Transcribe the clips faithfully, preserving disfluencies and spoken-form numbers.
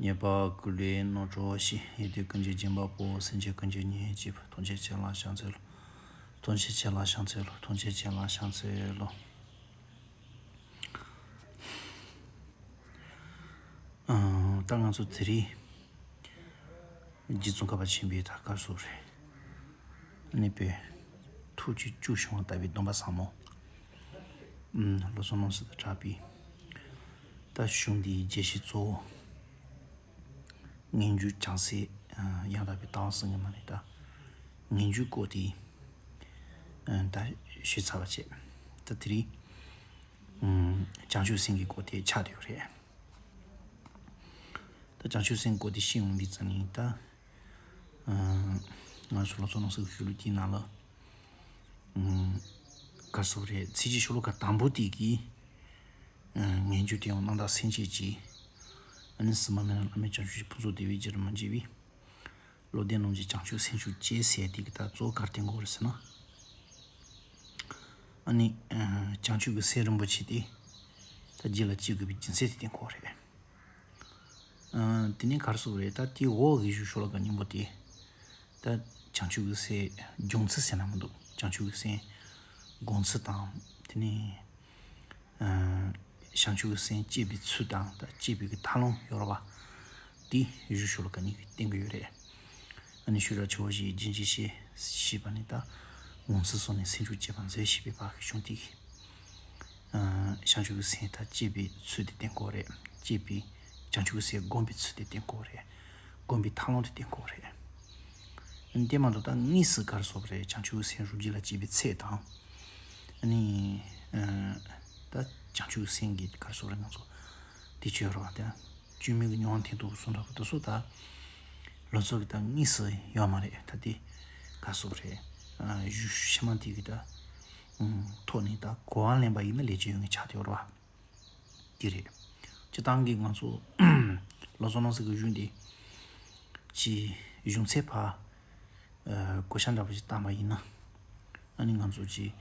ཉེས་པ་ཀུན་ལས་རྣམ་གྲོལ་ཞིང་། ཡོན་ཏན་ཀུན་གྱི་སྦྱིན་པ་པོ། སེམས་ཅན་ཀུན་གྱི་གཉེན་གཅིག་པུ། ཐམས་ཅད་མཁྱེན་ལ་ཕྱག་འཚལ་ལོ། ཐམས་ཅད་མཁྱེན་ལ་ཕྱག་འཚལ་ལོ། ཐམས་ཅད་མཁྱེན་ལ་ཕྱག་འཚལ་ལོ། ཨང་། ད་ང་ཚོ་དེ་རིང་རྗེ་ཙོང་ཁ་པ་ཆེན་པོའི་ད་ག་རེ་ཟེར་དགོས་རེད། ཨ་ནི་དཔེ་ཐུགས་རྗེ་བཅུ་བྱུང་བ་ལྟ་བུའི་སྡོམ་པ་བཟང་མོ། ཨུམ། བློ་བཟང་རྣམ་གསུམ་དང་སྦྲགས་པའི་ད་གཞུང་འདིའི་རྒྱས་བཤད་གཙོ་བོ། ངེས་འབྱུང་བྱང་སེམས་ཡང་དག་པའི་ལྟ་བ་གསུམ་གྱི་ནང་ནས་ད་ངེས་འབྱུང་སྐོར་དེ་ད་ཞུས་ཚར་བ་བྱས། ད་དེ་རིང་བྱང་ཆུབ་སེམས་ཀྱི་སྐོར་དེ་ཆགས་བསྡད་ཡོད་རེད། ད་བྱང་ཆུབ་སེམས་སྐོར་དེ་ཤེས་ཡོང་དུས་ཙམ་ནས་ད། ང་ཚོ་ལོ་ཙཱ་བློ་བཟང་གི་ཤོ་ལོ་ཀའི་ནང་ལ། ག་རེ་ཟེར་དགོས་རེད། ཚིགས་བཅད་ཤོ་ལོ་ཀ་དང་པོ་དེ་གིས། ངེས་འབྱུང་དེ་ཡང་རྣམ་དག་སེམས་བསྐྱེད་ཀྱིས། ཨ་ནི་ཟིན་པ་མེད་ན་བླ་མེད་བྱང་ཆུབ་ཀྱི་ཕུན་ཚོགས་བདེ་བའི་རྒྱུར་མ་བྱས་པའི། བློ་ལྡན་རྣམས་ཀྱིས་བྱང་ཆུབ་སེམས་མཆོག་སྐྱེ་ཟེར་དེ་གི་ད་གཙོ་བོ་ག་རེ་བསྟན་གྱི་ཡོད་རེད་ཟེར་ན། ཨ་ནི། བྱང་ཆུབ་ཀྱི་སེམས་རིན་པོ་ཆེ་དེ། ད་རྒྱུད་ལ་སྐྱེ་དགོས་པའི་རྒྱུ་མཚན་དེ་བསྟན་གྱི་ཡོད་རེད། དེ་ནས་ག་རེ་ཟེར་དགོས་རེད། ད་དེའི་འོག་གི་གཞུང་ཤོ་ལོ་ཀ་སྙིང་པོ་དེ། ད་བྱང་ཆུབ་ཀྱི་སེམས་སྦྱོང་ཚུལ་ཟེར་ན་མི་འདུག་བྱང་ཆུབ་ཀྱི་སེམས་སྒོམ་ཚུལ་དང་། དེ་ནས་བྱང་ཆུབ་ཀྱི་སེམས་བསྐྱེད་པའི་ཚུལ་དང་ད་བསྐྱེད་པའི་གི་ཐབས་ལམ་ཡོད་རེད་པ། དེ་གཞུང་ཤོ་ལོ་ཀ་གཉིས་ཀྱིས་བསྟན་གྱི་ཡོད་རེད། ཨ་ནི་ཤེས་རབ་ཆེ་བ་བཞིའི་རྒྱུན་གྱི་ཞེས་ཞེས་པ་ནི་ད་སྒོམ་ཚུལ་སོགས་ནས་སེམས་མཆོག་སྐྱེ་བར་མཛོད་ཞེས་པའི་བར་གྱི་གཞུང་དེ་གིས། བྱང་ཆུབ་ཀྱི་སེམས་ད་བསྐྱེད་པའི་ཚུལ་དེ་བསྟན་གྱི་ཡོད་རེད། བསྐྱེད་པའི་བྱང་ཆུབ་ཀྱི་སེམས་སྒོམ་པའི་ཚུལ་དེ་བསྟན་གྱི་ཡོད་རེད། སྒོམ་པའི་ཐབས་ལམ་དེ་བསྟན་གྱི་ཡོད་རེད། དེ་མ་གཏོགས་ད་དངོས་སུ་ག་རེ་ཟེར་དགོས་རེད། བྱང་ཆུབ་སེམས་རང་རྒྱུད་ལ་སྐྱེས་པའི་ཚད་དང་། ཨ་ནི། ད་བྱང་ཆུབ་སེམས་ཀྱི་ག་རེ་ཟེར་དགོས་རེད། ང་ཚོ་དེ་ཆོས་རོ་དེ་བཅོས་མིན་གྱི་མྱོང་བ་འཐེན་ཐུབ་པ་སོགས་འདྲ་པོ་དེ་ཚོ་ད་ལོ་ཚོད་ཀྱི་ད་དངོས་སུ་ཡོད་མ་རེད། ད་དེ་ག་རེ་ཟེར་དགོས་རེད། གཞུང་ཕྱི་མ་དེ་གི་ད་ཐོག་ནས་ད་གོ་བ་ལེན་པ་ཡིན་ན་ལས་བྱེད་ཡོད་ངེས་ཆགས་བསྡད་ཡོད་རེད་པ། དེ་རེད། སྤྱིར་བཏང་གི་ང་ཚོ་བློ་བཟང་རྣམ་གསུམ་གྱི་གཞུང་འདི་ཅི་གཞུང་ཚད་ཕར་གོ་ཆ་འདྲ་པོ་ཅིག་བཏང་པ་ཡིན་ན། ཨ་ནི་ང་ཚོ་ཅི་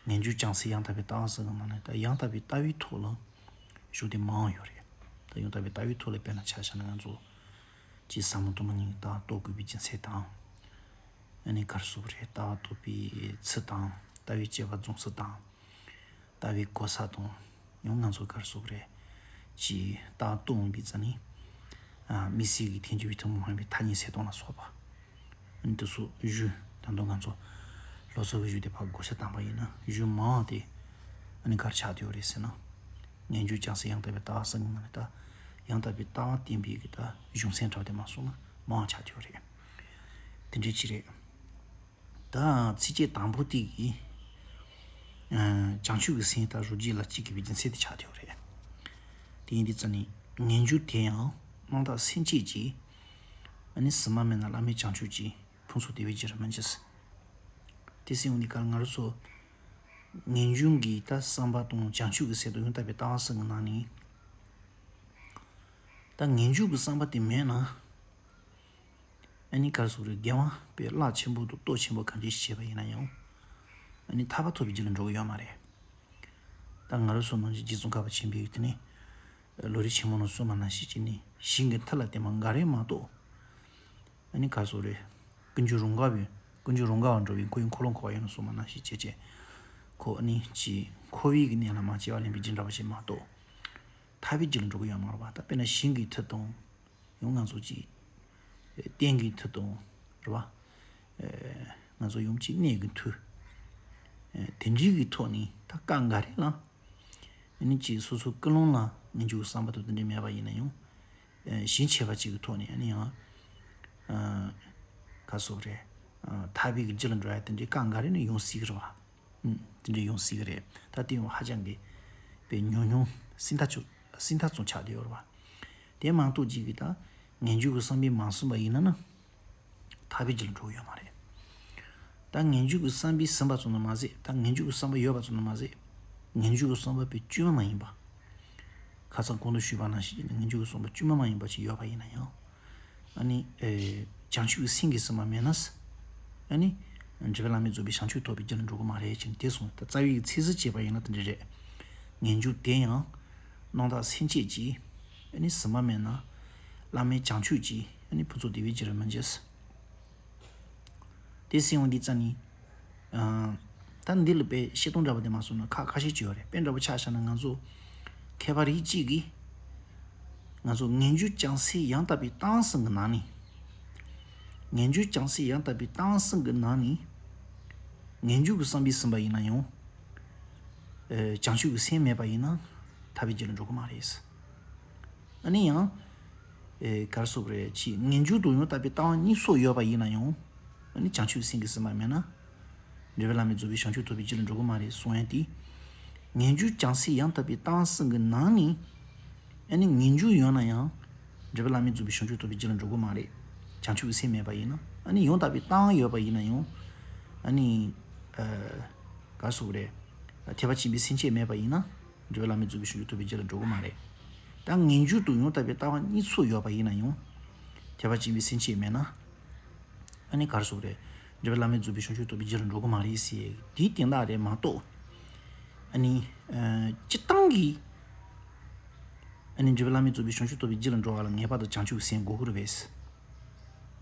ངེས་འབྱུང་བྱང་སེམས་ཡང་དག་པའི་ལྟ་བ་ཟེར་གི་ནང་ནས་ད་ཡང་དག་པའི་ལྟ་བའི་ཐོག་ལ་གཞུང་དེ་མང་བ་ཡོད་རེད། ད་ཡང་དག་པའི་ལྟ་བའི་ཐོག་ལ་དཔེར་ན་ཆ་བཞག་ན་ང་ཚོ་ཅི་ཟབ་མོ་སྟོང་པ་ཉིད་ཀྱི་ལྟ་བ་རྟོགས་དགོས་པའི་རྒྱུ་མཚན་དང་། ཨ་ནི་ག་རེ་ཟེར་དགོས་རེད། ལྟ་བ་རྟོགས་པའི་ཚུལ་དང་ལྟ་བའི་དཔྱད་པ་འཛོམས་ཚུལ་དང་། ལྟ་བའི་གོ་ས་དང་། ཡང་ང་ཚོ་ག་རེ་ཟེར་དགོས་རེད། ཅིག་ལྟ་བ་རྟོགས་འོང་པའི་རྩ་ནས། དམིགས་བསལ་གྱི་ཐལ་འགྱུར་བའི་ཐུན་མོང་མ་ཡིན་པའི་ཐ་སྙད་གསལ་སྟོང་ལ་སོགས་པ། འདི་ཚོ་གཞུང་ད་དུང་ང་ཚོ་ལོ་ཚོད་ཀྱི་གཞུང་དེ་ཕར་བགོ་བཤའ་བཏང་པ་ཡིན་ན་གཞུང་མང་བ་དེ་ཨ་ནི་ག་རེ་ཆགས་བསྡད་ཡོད་རེད་ཟེར་ན། ངེས་འབྱུང་བྱང་སེམས་ཡང་དག་པའི་ལྟ་བ་ཟེར་གི་ནང་ནས་ད་ཡང་དག་པའི་ལྟ་བ་བསྟན་པའི་གི་ད་གཞུང་ཚན་འདྲ་བ་དེ་མ་སོང་ན་མང་བ་ཆགས་བསྡད་ཡོད་རེད། དེ་འདྲའི་ཅིག་རེད། ད་ཚིགས་བཅད་དང་པོ་དེ་གིས། ཨ། བྱང་ཆུབ་ཀྱི་སེམས་དག་རང་རྒྱུད་ལ་སྐྱེ་དགོས་པའི་རྒྱུ་མཚན་དེ་ཆགས་བསྡད་ཡོད་རེད། དེ་ཡིན་དུས་ཙ་ནི་ངེས་འབྱུང་དེ་ཡང་རྣམ་དག་སེམས་བསྐྱེད་ཀྱིས། ཨ་ནི་ཟིན་པ་མེད་ན་བླ་མེད་བྱང་ཆུབ་ཀྱི་ཕུན་ཚོགས་བདེ་བའི་རྒྱུར་མི་འགྱུར། དེ་སེམས་འོང་དུས་ག་ལ་ང་རང་ཚོ་ངེས་འབྱུང་གི་ད་བསམ་པ་དང་བྱང་ཆུབ་ཀྱི་སེམས་དང་ཡང་དག་པའི་ལྟ་བ་ཟེར་གི་ནང་ནས། ད་ངེས་འབྱུང་གི་བསམ་པ་དེ་མེད་ན། ཨ་ནི་ག་རེ་ཟེར་དགོས་རེད། དགེ་བ་དཔེ་རླབས་ཆེན་པོ་དང་སྟོབས་ཆེན་པོ་གང་ཅི་ཞིག་བྱས་པ་ཡིན་ན་ཡང་། ཨ་ནི་ཐར་པ་ཐོབ་པའི་རྒྱུ་ལ་འགྲོ་གི་ཡོད་མ་རེད། ད་ང་རང་ཚོ་ནང་བཞིན་རྗེ་ཙོང་ཁ་པ་ཆེན་པོས་དེ་ནས་ལམ་རིམ་ཆེན་མོ་ནང་གསུངས་པ་ནང་བཞིན་བྱས་ནས་ཞིང་གི་མཐིལ་ལ་བརྟེན་པ་འགའ་རེ་མ་གཏོགས། ཨ་ནི་ག་རེ་ཟེར་དགོས་རེད། ཀུན་འབྱུང་རང་ག་བའི་ཀུན་འབྱུང་རང་ག་བར་འགྲོ་བའི་འཁོར་བའི་འཁོར་ལོ་འཁོར་བ་ཡིན་ནོ་གསུངས་པ་ནང་བཞིན་བྱས་བྱས། ཁོ་ཨ་ནི་ཅི་འཁོར་བའི་གི་གནས་ལ་མ་སྐྱེ་བ་ལེན་པའི་རྒྱུ་འདྲ་བ་ཞིག་མ་གཏོགས། ཐར་པའི་རྒྱུ་ལ་འགྲོ་གི་ཡོད་མ་རེད་པ། ད་དཔེར་ན་ཞིང་གི་མཐིལ་དང་། ཡང་ང་ཚོ་ཅིག་སྟེང་གི་མཐིལ་དང་། རེད་པ། ཨེ། ང་ཚོ་ཡང་ཅིག་གནས་ཀྱི་མཐིལ། ཨེ། དེ་འདྲའི་གི་ཐོག་ནས་ད་སྐབས་འགའ་རེ་ལ། ཨ་ནི་ཅིག་སོ་སོའི་ཀུན་སློང་ལ་ངེས་འབྱུང་གི་བསམ་པ་དང་དེ་འདྲ་མེད་པ་ཡིན་ན་ཡང་། ཨེ། ཞེན་ཆེ་བ་ཅིག་གི་ཐོག་ནས་ཨ་ནི་ཡང་། ཨ། ག་རེ་ཟེར་དགོས་རེད། ཨ། ཐར་པའི་གི་རྒྱུ་ལ་འགྲོ་ཡ་དེ་འདྲའི་སྐབས་འགའ་རེ་ནས་ཡོང་སྲིད་ཀྱི་རེད་པ། ཨུམ། དེ་འདྲ་ཡོང་སྲིད་ཀྱི་རེད། ད་དེ་ཡང་ཧ་ཅང་གི་དཔེ་ཉུང་ཉུང་སྲིད་མཐའ་ཚོ་སྲིད་མཐའ་ཚོ་ཆགས་བསྡད་ཡོད་རེད་པ། དེ་མ་གཏོགས་ཅིག་གིས་ད་ངེས་འབྱུང་གི་བསམ་པས་མ་ཟིན་པ་ཡིན་ན་ན། ཐར་པའི་རྒྱུ་ལ་འགྲོ་གི་ཡོད་མ་རེད། ད་ངེས་འབྱུང་གི་བསམ་པས་ཟིན་པ་ཙམ་དུ་མ་ཟད། ད་ངེས་འབྱུང་གི་བསམ་པ་ཡོད་པ་ཙམ་དུ་མ་ཟད། ངེས་འབྱུང་གི་བསམ་པ་དཔེ་བཅོས་མ་མ་ཡིན་པ། ཁ་སང་གོང་དུ་ཞུས་པ་ནང་བཞིན་ངེས་འབྱུང་གི་བསམ་པ་བཅོས་མ་མ་ཡིན་པ་ཅིག་ཡོད་པ་ཡིན་ན་ཡང་། ཨ་ནི། ཨེ། བྱང་ཆུབ་ཀྱི་སེམས་ཀྱིས་ཟིན་པ་མེད་ན། ཨ་ནི། འབྲས་བུ་བླ་མེད་རྫོགས་པའི་བྱང་ཆུབ་ཐོབ་པའི་རྒྱུ་ལ་འགྲོ་གི་མ་རེད་ཅེས་དེ་གསུངས། ད་རྩ་བའི་ཚིག་ཟིན་བྱས་པ་ཡིན་ན་དེ་འདྲ་རེད། ངེས་འབྱུང་དེ་ཡང་། རྣམ་དག་སེམས་བསྐྱེད་ཀྱིས། ཨ་ནི་ཟིན་པ་མེད་ན། བླ་མའི་བྱང་ཆུབ་ཀྱི་ཨ་ནི་ཕུན་ཚོགས་དེ་བས་ཅི་རུ་མི་འཇིགས། དེ་སྲིད་འོང་དུས་ཙ་ནི། ཨ། ད་འདི་ལ་དཔེ་བཤད་སྟངས་འདྲ་པོ་དེ་མ་སོང་ན་ཁག་ཁ་ཤས་ཅིག་ཡོད་རེད། དཔེ་འདྲ་པོ་ཆ་བཞག་ན་ང་ཚོ་མཁས་པ་རིགས་གཅིག་གིས་ང་ཚོ་ངེས་འབྱུང་བྱང་སེམས་ཡང་དག་པའི་ཏང་སེམས་ཀྱི་ནང་ནས། ངེས་འབྱུང་བྱང་སེམས་ཡང་དག་པའི་ཏང་སེམས་ཀྱི་ནང་ནས། ངེས་འབྱུང་གི་བསམ་པས་ཟིན་པ་ཡིན་ན་ཡང་། ཨ། བྱང་ཆུབ་ཀྱི་སེམས་མེད་པ་ཡིན་ན་ཐར་པའི་རྒྱུ་ལ་འགྲོ་གི་མ་རེད། ཨ་ནི་ཡང་། ཨེ། ག་རེ་ཟེར་དགོས་རེད། ཅིག་ངེས་འབྱུང་དང་ཡང་དག་པའི་ལྟ་བ་གཉིས་སུ་ཡོད་པ་ཡིན་ན་ཡང་། ཨ་ནི་བྱང་ཆུབ་སེམས་ཀྱི་ཟིན་པ་མེད་ན། འགྲོ་བའི་བླ་མའི་རྫོགས་པའི་བྱང་ཆུབ་ཐོབ་པའི་རྒྱུ་ལ་འགྲོ་གི་མ་རེད་གསུང་ཡ་དེ། ངེས་འབྱུང་བྱང་སེམས་ཡང་དག་པའི་ལྟ་བ་གསུམ་གྱི་ནང་ནས། ཨ་ནི་ངེས་འབྱུང་ཡོད་ན་ཡང་། འགྲོ་བའི་བླ་མའི་རྫོགས་པའི་བྱང་ཆུབ་ཐོབ་པའི་རྒྱུ་ལ་འགྲོ་གི་མ་རེད། བྱང་ཆུབ་ཀྱི་སེམས་མེད་པ་ཡིན་ན། ཨ་ནི་ཡང་དག་པའི་ལྟ་བ་ཡོད་པ་ཡིན་ན་ཡང་། ཨ་ནི། ཨ། ག་རེ་ཟེར་དགོས་རེད། ཐེག་པ་ཆེན་པོའི་སེམས་བསྐྱེད་མེད་པ་ཡིན་ན། འགྲོ་བའི་བླ་མའི་རྫོགས་པའི་བྱང་ཆུབ་ཐོབ་པའི་རྒྱུ་ལ་འགྲོ་གི་མ་རེད། ད་ངེས་འབྱུང་དང་ཡང་དག་པའི་ལྟ་བ་གཉིས་ཚོགས་ཡོད་པ་ཡིན་ན་ཡང་། ཐེག་པ་ཆེན་པོའི་སེམས་བསྐྱེད་མེད་ན། ཨ་ནི་ག་རེ་ཟེར་དགོས་རེད། འགྲོ་བའི་བླ་མའི་རྫོགས་པའི་བྱང་ཆུབ་ཐོབ་པའི་རྒྱུ་ལ་འགྲོ་གི་མ་རེད་ཟེར་དེའི་དོན་དག་རེད་མ་གཏོགས། ཨ་ནི། ཨ། སྤྱིར་བཏང་གི། ཨ་ནི་འགྲོ་བའི་བླ་མའི་རྫོགས་པའི་བྱང་ཆུབ་ཐོབ་པའི་རྒྱུ་ལ་འགྲོ་བ་ལ་ངེས་པར་དུ་བྱང་ཆུབ་ཀྱི་སེམས་དགོས་ཀྱི་རེད་པས།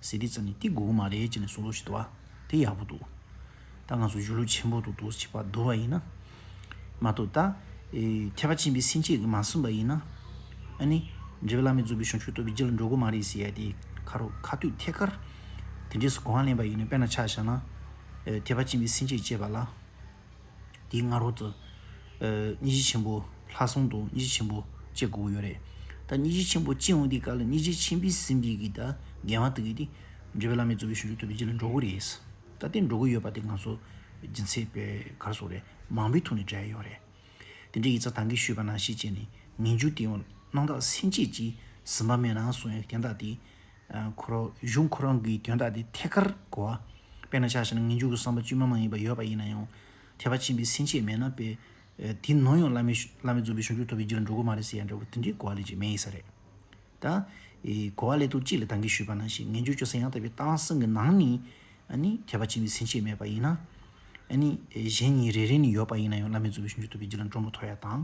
ཟེར་དུས་ཙ་ནི་དེ་དགོས་ཀྱི་མ་རེད་ཅེས་ནས་གསུང་ལུགས་ཤིག་འདུག་པ། དེ་ཡག་པོ་འདུག་ད་ང་ཚོ་གཞུང་ལུགས་ཆེན་པོ་དང་འདུག་བྱེད་པ་འདུག་པ་ཡིན་ན། མ་གཏོགས་ད། ཨེ། ཐེག་པ་ཆེན་པོའི་སེམས་བསྐྱེད་ཀྱིས་མ་ཟིན་པ་ཡིན་ན། ཨ་ནི། འགྲོ་བའི་བླ་མའི་རྫོགས་པའི་བྱང་ཆུབ་ཐོབ་པའི་རྒྱུ་ལ་འགྲོ་གི་མ་རེད་ཟེར་ཡ་དེ་ཁ་རོག་ཁ་ཐུག་ཐད་ཀར། དེ་འདྲས་སུ་གོ་བ་ལེན་པ་ཡིན་ན། དཔེར་ན་ཆ་བཞག་ན། ཨེ། ཐེག་པ་ཆེན་པོའི་སེམས་བསྐྱེད་བྱེད་པ་ལ། དེའི་སྔ་རོལ་དུ། ཨ། སྙིང་རྗེ་ཆེན་པོ་ལྷག་བསམ་དང་སྙིང་རྗེ་ཆེན་པོ་སྐྱེ་དགོས་ཀྱི་ཡོད་རེད། ད་སྙིང་རྗེ་ཆེན་པོ་སྐྱེ་འོང་དུས་སྐབས་ལ་སྙིང་རྗེ་ཆེན་པོས་ཟིན་པའི་གི་ད་དགེ་བ་དེ་གིས་དེ་འགྲོ་བའི་བླ་མའི་རྫོགས་པའི་བྱང་ཆུབ་ཐོབ་པའི་རྒྱུ་ལ་འགྲོ་གི་རེད། ད་དེ་འགྲོ་གི་ཡོད་པ་དེ་ང་ཚོ་རྒྱུ་མཚན་དཔེ་ག་རེ་ཟེར་དགོས་རེད། མང་པོའི་ཐོག་ནས་འགྲེལ་ཡོད་རེད། དེ་འདྲ་ཡིན་ཙང་ད་གིན་ཞུས་པ་ནང་བཞིན་བྱས་ནས་ངེས་འབྱུང་དེ་ཡང་རྣམ་དག་སེམས་བསྐྱེད་ཀྱིས་ཟིན་པ་མེད་ན་གསུང་ཡག་དོན་དག་དེ། ཨ། ཁོ་རང་གཞུང་ཁོ་རང་གི་དོན་དག་དེ་ཐད་ཀར་གོ་བ། དཔེར་ན་ཆ་བཞག་ན་ངེས་འབྱུང་གི་བསམ་པ་བཅོས་མ་མ་ཡིན་པ་ཡོད་པ་ཡིན་ན་ཡང་། ཐེག་པ་ཆེན་པོའི་སེམས་བསྐྱེད་མེད་ན་དཔེ། ཨ། དེའི་ནང་ཡང་བླ་མའི་བླ་མའི་རྫོགས་པའི་བྱང་ཆུབ་ཐོབ་པའི་རྒྱུ་ལ་འགྲོ་གི་མ་རེད་ཟེར་ཡ་འདྲ་བོ་དེ་འདྲའི་གོ་བ་ལེན་གྱི་མེད་ཡིན་ས་རེད། ད། ཨེ། གོ་བ་ལེན་སྟངས་གཅིག་ལ་ད་གིན་ཞུས་པ་ནང་བཞིན་ངེས་འབྱུང་སྤྱོད་ཚུལ་ཡང་དག་པའི་ལྟ་བ་གསུམ་གྱི་ནང་ནས། ཨ་ནི་ཐེག་པ་ཆེན་པོའི་སེམས་བསྐྱེད་མེད་པ་ཡིན་ན། ཨ་ནི་གཞན་གཉིས་རེ་རེ་ནས་ཡོད་པ་ཡིན་ན་ཡང་བླ་མའི་རྫོགས་པའི་བྱང་ཆུབ་ཐོབ་པའི་རྒྱུ་ལ་འགྲོ་མི་ཐུབ་ཡ་དང་།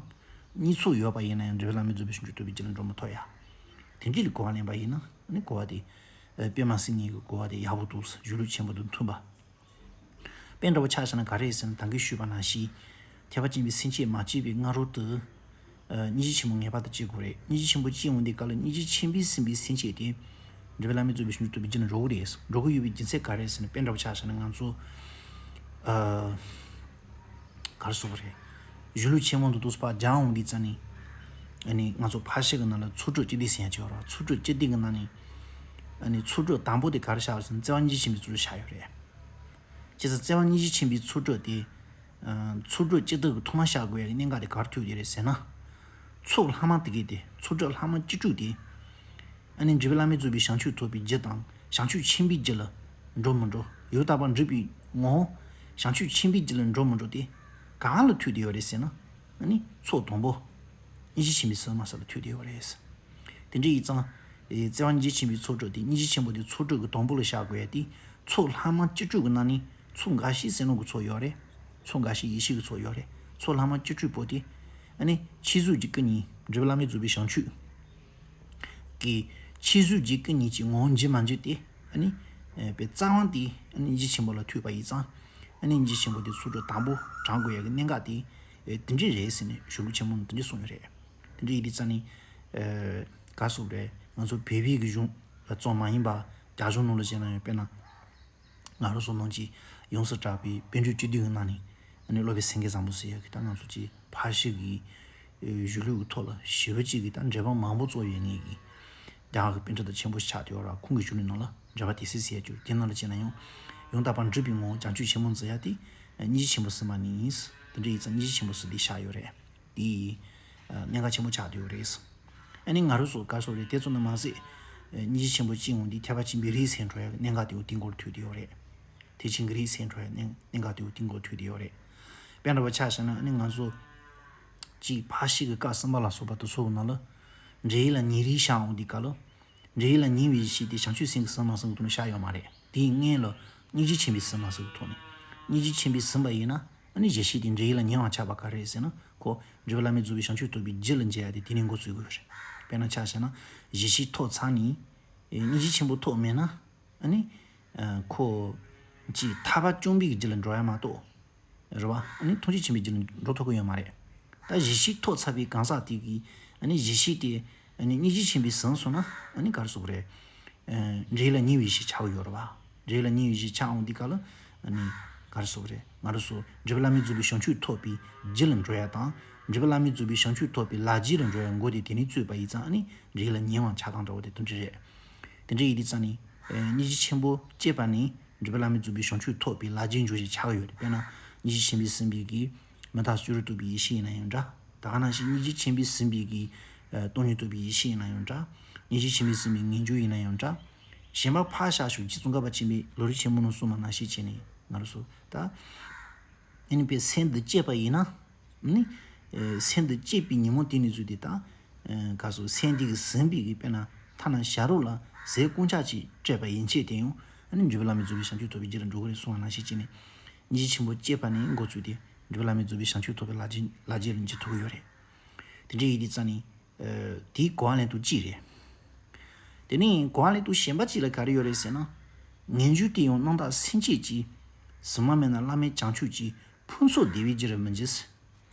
གཉིས་ཚོགས་ཡོད་པ་ཡིན་ན་ཡང་འགྲོ་བའི་བླ་མའི་རྫོགས་པའི་བྱང་ཆུབ་ཐོབ་པའི་རྒྱུ་ལ་འགྲོ་མི་ཐུབ་ཡ། དེ་འདྲ་ལ་གོ་བ་ལེན་པ་ཡིན་ན། ཨ་ནི་གོ་བ་དེ། ཨ། དཔེ་མ་སྲིད་ངེས་ཀྱི་གོ་བ་དེ་ཡག་པོ་འདུག་གཞུང་ལུགས་ཆེན་པོ་དང་མཐུན་པ། དཔེ་འདྲ་བོ་ཆ་བཞག་ན་ག་རེ་ཟེར་ན་ད་གིན་ཞུས་པ་ནང་བཞིན། ཐེག་པ་ཆེན་པོའི་སེམས་བསྐྱེད་མ་སྐྱེས་པའི་སྔ་རོལ་དུ། ཨ། སྙིང་རྗེ་ཆེན་པོ་ངེས་པར་དུ་སྐྱེ་དགོས་རེད། སྙིང་རྗེ་ཆེན་པོ་སྐྱེ་འོང་དུས་སྐབས་ལ་སྙིང་རྗེ་ཆེན་པོས་ཟིན་པའི་སེམས་བསྐྱེད་དེ། འགྲོ་བའི་བླ་མའི་རྫོགས་པའི་བྱང་ཆུབ་ཐོབ་པའི་རྒྱུ་ལ་འགྲོ་གི་རེད། འགྲོ་གི་ཡོད་པའི་རྒྱུ་མཚན་ག་རེ་ཟེར་ན། དཔེ་འདྲ་བོ་ཆ་བཞག་ན་ང་ཚོ། ཨ། ག་རེ་ཟེར་དགོས་རེད། གཞུང་ལུགས་ཆེན་མོ་འདི་འདུག་སེ་ཕར་སྦྱང་འོང་དུས་ཙ་ནི། ཨ་ནི་ང་ཚོ་ཕར་ཕྱིན་གྱི་ནང་ལ་ཚོགས་དྲུག་སྤྱི་དོན་ཟེར་ཡ་ཅིག་ཡོད་རེད། ཚོགས་དྲུག་སྤྱི་དོན་གྱི་ནང་ནས། ཨ་ནི་ཚོགས་དྲུག་དང་པོ་དེ་ག་རེ་བཞག་ཡོད་ཟེར་ན་བརྩེ་བ་སྙིང་རྗེ་ཆེན་པོའི་ཚོགས་དྲུག་བཞག་ཡོད་རེད། བྱས་ཙང་བརྩེ་བ་སྙིང་རྗེ་ཆེན་པོའི་ཚོགས་དྲུག་དེ། ཨ། ཚོགས་དྲུག་སྤྱི་དོན་གྱི་ཐོག་མར་བཞག་དགོས་ཡག་གི་གནད་འགག་དེ་ག་རེ་ཐུག་ཡོད་རེད་ཟེར་ན། ཚོགས་ལྷག་མ་དེ་གས་དེ། ཚོགས་དྲུག་ལྷག་མ་བཅུ་དྲུག་དེ། ཨ་ནི་འགྲོ་བའི་བླ་མའི་རྫོགས་པའི་བྱང་ཆུབ་ཐོབ་པའི་རྒྱུ་དང་བྱང་ཆུབ་ཆེན་པོའི་རྒྱུ་ལ་འགྲོ་མི་འགྲོ། ཡང་དག་པར་སྒྲུབ་པའི་ངོ་བོ་བྱང་ཆུབ་ཆེན་པོའི་རྒྱུ་ལ་འགྲོ་མི་འགྲོ་དེ་གང་ལ་ཐུག་བསྡད་ཡོད་རེད་ཟེར་ན། ཨ་ནི་ཚོགས་དང་པོ་སྙིང་རྗེ་ཆེན་པོའི་ཟེར་མ་ཟེར་ལ་ཐུག་བསྡད་ཡོད་རེད། དེ་འདྲ་ཡིན་ཙང་། ཨེ། བརྩེ་བ་སྙིང་རྗེ་ཆེན་པོའི་ཚོགས་དྲུག་དེ། སྙིང་རྗེ་ཆེན་པོ་དེ་ཚོགས་དྲུག་གི་དང་པོ་ལ་བཞག་དགོས་ཡ་དེ། ཚོགས་ལྷག་མ་བཅུ་དྲུག་གི་ནང་ནས་ཚོགས་འགའ་ཞིག་སེམས་ཀློང་གི་ཚོགས་ཡོད་རེད། ཚོགས་འགའ་ཞིག་ཡེ་ཤེས་ཀྱི་ཚོགས་ཡོད་རེད། ཚོགས་ལྷག་མ་བཅུ་དྲུག་པོ་དེ། ཨ་ནི་ཕྱི་གཟུགས་ཀྱི་སྐུ་གཉིས། འགྲོ་བའི་བླ་མའི་རྫོགས་པའི་བྱང་ཆུབ་ཀྱི་ཕྱི་གཟུགས་ཀྱི་སྐུ་གཉིས་ཀྱི་ངོ་བོ་འབྱེད་མ་འབྱེད་དེ། ཨ་ནི། ཨེ། པའི་རྩ་བ་དེ་ཨ་ནི་སྙིང་རྗེ་ཆེན་པོ་ལ་ཐུག་པ་ཡིན་ཙང་། ཨ་ནི་སྙིང་རྗེ་ཆེན་པོ་དེ་ཚོགས་དྲུག་དང་པོ་བགྲང་དགོས་ཡ་གི་གནད་འགག་དེ། ཨེ། དེ་འདྲ་རེད་ཟེར་ནས་གཞུང་ལུགས་ཆེན་མོ་ནས་དེ་འདྲ་གསུངས་ཡོད་རེད། དེ་འདྲ་ཡིན་དུས་ཙ་ནི། ཨ། ག་རེ་ཟེར་དགོས་རེད། ང་ཚོ་བོད་པའི་གི་གཞུང་ལ་ཙམ་མ་ཡིན་པ་རྒྱ་གཞུང་ནང་ལ་བྱས་ན་ཡང་དཔེར་ན། ང་རང་ཚོ་ནང་གི་ཡོངས་སུ་གྲགས་པའི་པཎ་གྲུབ་བཅུ་བདུན་གྱི་ནང་ནས། ཨ་ནི་སློབ་དཔོན་སེང་གེ་བཟང་པོ་ཟེར་ཡག་གི་ད་ང་ཚོ་གི་ཕར་ཕྱིན་གྱི། ཨ། གཞུང་ལུགས་ཀྱི་ཐོག་ལ་ཞེ་པོ་ཅིག་གི་ད་འགྲེལ་པ་མང་པོ་བརྩམས་ཡོད་མཁན་གྱི་རྒྱ་གར་གྱི་པཎ་གྲུབ་དང་ཆེན་པོ་ཆགས་བསྡད་ཡོད་རེད། ཁོང་གི་གཞུང་ལུགས་ནང་ལ་འགྲེལ་པ་དེ་སྲིད་ཟེར་ཡག་ཅིག་ཡོད། དེ་ནང་ལ་བྱས་ན་ཡང་ཡང་དག་པར་སྒྲུབ་པའི་ངོ་བོ་བྱང་ཆུབ་ཆེན་པོ་འཛིན་ཡག་དེ་སྙིང་རྗེ་ཆེན་པོ་ཟིན་པ་ནི་ཡིན། དེ་འདྲ་ཡིན་ཙང་སྙིང་རྗེ་ཆེན་པོ་ཟིན་དེ་བཞག་ཡོད་རེད། དེ། ཨ། གནད་འགག་ཆེན་པོ་ཆགས་བསྡད་ཡོད་རེད། ཨ་ནི་ང་རང་ཚོ་ག་རེ་ཟེར་དགོས་རེད། དེ་ཙམ་དུ་མ་ཟད། ཨ། སྙིང་རྗེ་ཆེན་པོ་སྐྱེ་འོང་དུས་ཐེག་པ་ཆེན་པོའི་རིགས་གསལ་འགྲོ་ཡག་གི་གནད་འགག་དེ་འོ་དེའི་མགོ་ལ་ཐུག་བསྡད་ཡོད་རེད། ཐེག་ཆེན་གྱི་རིགས་གསལ་འགྲོ་ཡག་གནད་གནད་འགག་དེ་འོ་དེའི་མགོ་ལ་ཐུག་བསྡད་ཡོད་རེད། དཔེ་འདྲ་པོ་ཆ་བཞག་ན་ཨ་ནི་ང་ཚོ་གཅིག་ཕར་ཕྱིན་གྱི་སྐབས་གསུམ་པ་ལ་སོགས་པ་དེ་ཚོ་གི་ནང་ལ། འབྲས་ཡོས་ལ་ཉེ་རིགས་བཞག་འོང་དུས་སྐབས་ལ། འབྲས་ཡོས་ལ་ཉེ་བའི་གཞི་དེ་བྱང་ཆུབ་སེམས་ཀྱིས་ཟིན་མ་ཟིན་གྱི་ཐོག་ནས་བཞག་ཡོད་མ་རེད། དེའི་སྔོན་ལ་སྙིང་རྗེ་ཆེན་པོས་ཟིན་མ་ཟིན་གྱི་ཐོག་ནས། སྙིང་རྗེ་ཆེན་པོས་ཟིན་པ་ཡིན་ན། ཨ་ནི་གཞི་དེ་འབྲས་ཡོས་ལ་ཉེ་བ་ཆགས་པ་ག་རེ་རེད་ཟེར་ན། ཁོ་འགྲོ་བའི་བླ་མའི་རྫོགས་པའི་བྱང་ཆུབ་ཐོབ་པའི་རྒྱུ་ལ་འབྱེད་ཡག་དེ་དེ་ནས་འགོ་བཙུགས་དགོས་རེད། དཔེར་ན་ཆ་བཞག་ན་གཞི་ཤེས་ཐོབ་ཚར་ནས་སྙིང་རྗེ་ཆེན་པོ་ཐོབ་མེད་ན་ཨ་ནི་ཁོ་ཅིག་ཐར་པ་བཅོམ་པའི་རྒྱུ་ལ་འགྲོ་ཡ་མ་གཏོགས། རེད་བ། ཨ་ནི་ཐུགས་རྗེ་ཆེན་པོའི་རྒྱུ་ལ་འགྲོ་ཐུབ་ཀྱི་ཡོད་མ་རེད། ད་གཞི་ཤེས་ཐོབ་ཚར་བའི་གང་ཟག་དེ་གིས་ཨ་ནི་གཞི་ཤེས་དེ་ཨ་ནི་སྙིང་རྗེ་ཆེན་པོས་ཟིན་སོང་ན་ཨ་ནི་ག་རེ་ཟེར་དགོས་རེད། འབྲས་ལ་ཉེ་བའི་གཞི་ཆགས་ཀྱི་ཡོད་རེད་བ། འབྲས་ལ་ཉེ་བའི་གཞི་ཆགས་འོང་དུས་སྐབས་ལ་ཨ་ནི་ག་རེ་ཟེར་དགོས་རེད། ང་རང་ཚོ་འབྲས་བུ་བླ་མེད་རྫོགས་པའི་བྱང་ཆུབ་ཐོབ་པའི་རྒྱུ་ལ་འགྲོ་ཡ་དང་། འབྲས་བུ་བླ་མེད་རྫོགས་པའི་བྱང་ཆུབ་ཐོབ་པའི་ལག་རྗེས་ལ་འགྲོ་ཡ་མགོ་དེ་དེ་ནས་རྩོད་པ་ཡིན་ཙང་ཨ་ནི་འབྲས་ལ་ཉེ་བ་ཆགས་སྟངས་འདྲ་བོ་དེ་དོན་འགྲིག་རེད། དེ་འདྲ་ཡིན་དུས་ཙང་ནི། སྙིང་རྗེ་ཆེན་པོ་སྐྱེས་པ་ནི་འབྲས་བུ་བླ་མེད་རྫོགས་པའི་བྱང་ཆུབ་ཐོབ་པའི་ལག་རྗེས་འཇུག་བྱེད་ཆགས་ཡོད་རེད། དཔེར་ན་སྙིང་རྗེ་ཆེན་པོས་ཟིན་པའི་གི་མི་རྟག་སྤྱོད་རིག་རྟོག་པའི་ཡེ་ཤེས་ཡིན་ན་ཡང་འདྲ། ད་ག་ནང་བཞིན་སྙིང་རྗེ་ཆེན་པོས་ཟིན་པའི་གི་སྟོང་ཉིད་རྟོགས་པའི་ཡེ་ཤེས་ཡིན་ན་ཡང་འདྲ། སྙིང་རྗེ་ཆེན་པོས་ཟིན་པའི་ངེས་འབྱུང་ཡིན་ན་ཡང་འདྲ། གཞན་པ་ཕར་བཞག་ཞོག་རྗེ་ཙོང་ཁ་པ་ཆེན་པོས་ལམ་རིམ་ཆེན་མོ་ནང་གསུངས་པ་ནང་བཞིན་བྱས་ནས་ང་རང་ཚོ་ད། ཨ་ནི་པའི་སེམས་འདི་བསྐྱེད་པ་ཡིན་ན། ནི། སེམས་འདི་བསྐྱེད་པའི་ཉིན་མོ་དེ་ནས་བཟུང་སྟེ་ད། ག་སོ་སེམས་འདི་གི་ཟིན་པའི་གི་དཔེར་ན་ཐ་ན་བྱ་རོག་ལ་ཟས་སྐོང་ཆ་ཅིག་སྤྲད་པ་ཡན་ཆད་དེ་ཡང་ཨ་ནི་འབྲས་བུ་བླ་མེད་རྫོགས་པའི་བྱང་ཆུབ་ཐོབ་པའི་རྒྱུ་ལ་འགྲོ་གི་རེད་གསུངས་པ་ནང་བཞིན་བྱས་ནས། སྙིང་རྗེ་ཆེན་པོ་སྐྱེས་པ་ནས་འགོ་བཙུགས་ཏེ་འབྲས་བུ་བླ་མེད་རྫོགས་པའི་བྱང་ཆུབ་ཐོབ་པའི་ལག་རྗེས་ལག་རྗེས་ལ་འཇུག་ཐུབ་ཀྱི་ཡོད་རེད། དེ་འདྲ་ཡིན་དུས་ཙང་ནི། དེའི་གོ་བ་ལེན་སྟངས་གཅིག་རེད། དེ་ནས་གོ་བ་ལེན་སྟངས་གཞན་པ་གཅིག་ལ་ག་རེ་ཡོད་རེད་ཟེར་ན། ངེས་འབྱུང་དེ་ཡང་རྣམ་དག་སེམས་བསྐྱེད་ཀྱིས། གཟིགས་མ་མེད་ན་བླ་མེད་བྱང་ཆུབ་ཀྱི། ཕུན་ཚོགས་བདེ་བའི་རྒྱུ་རུ་མི་འགྱུར།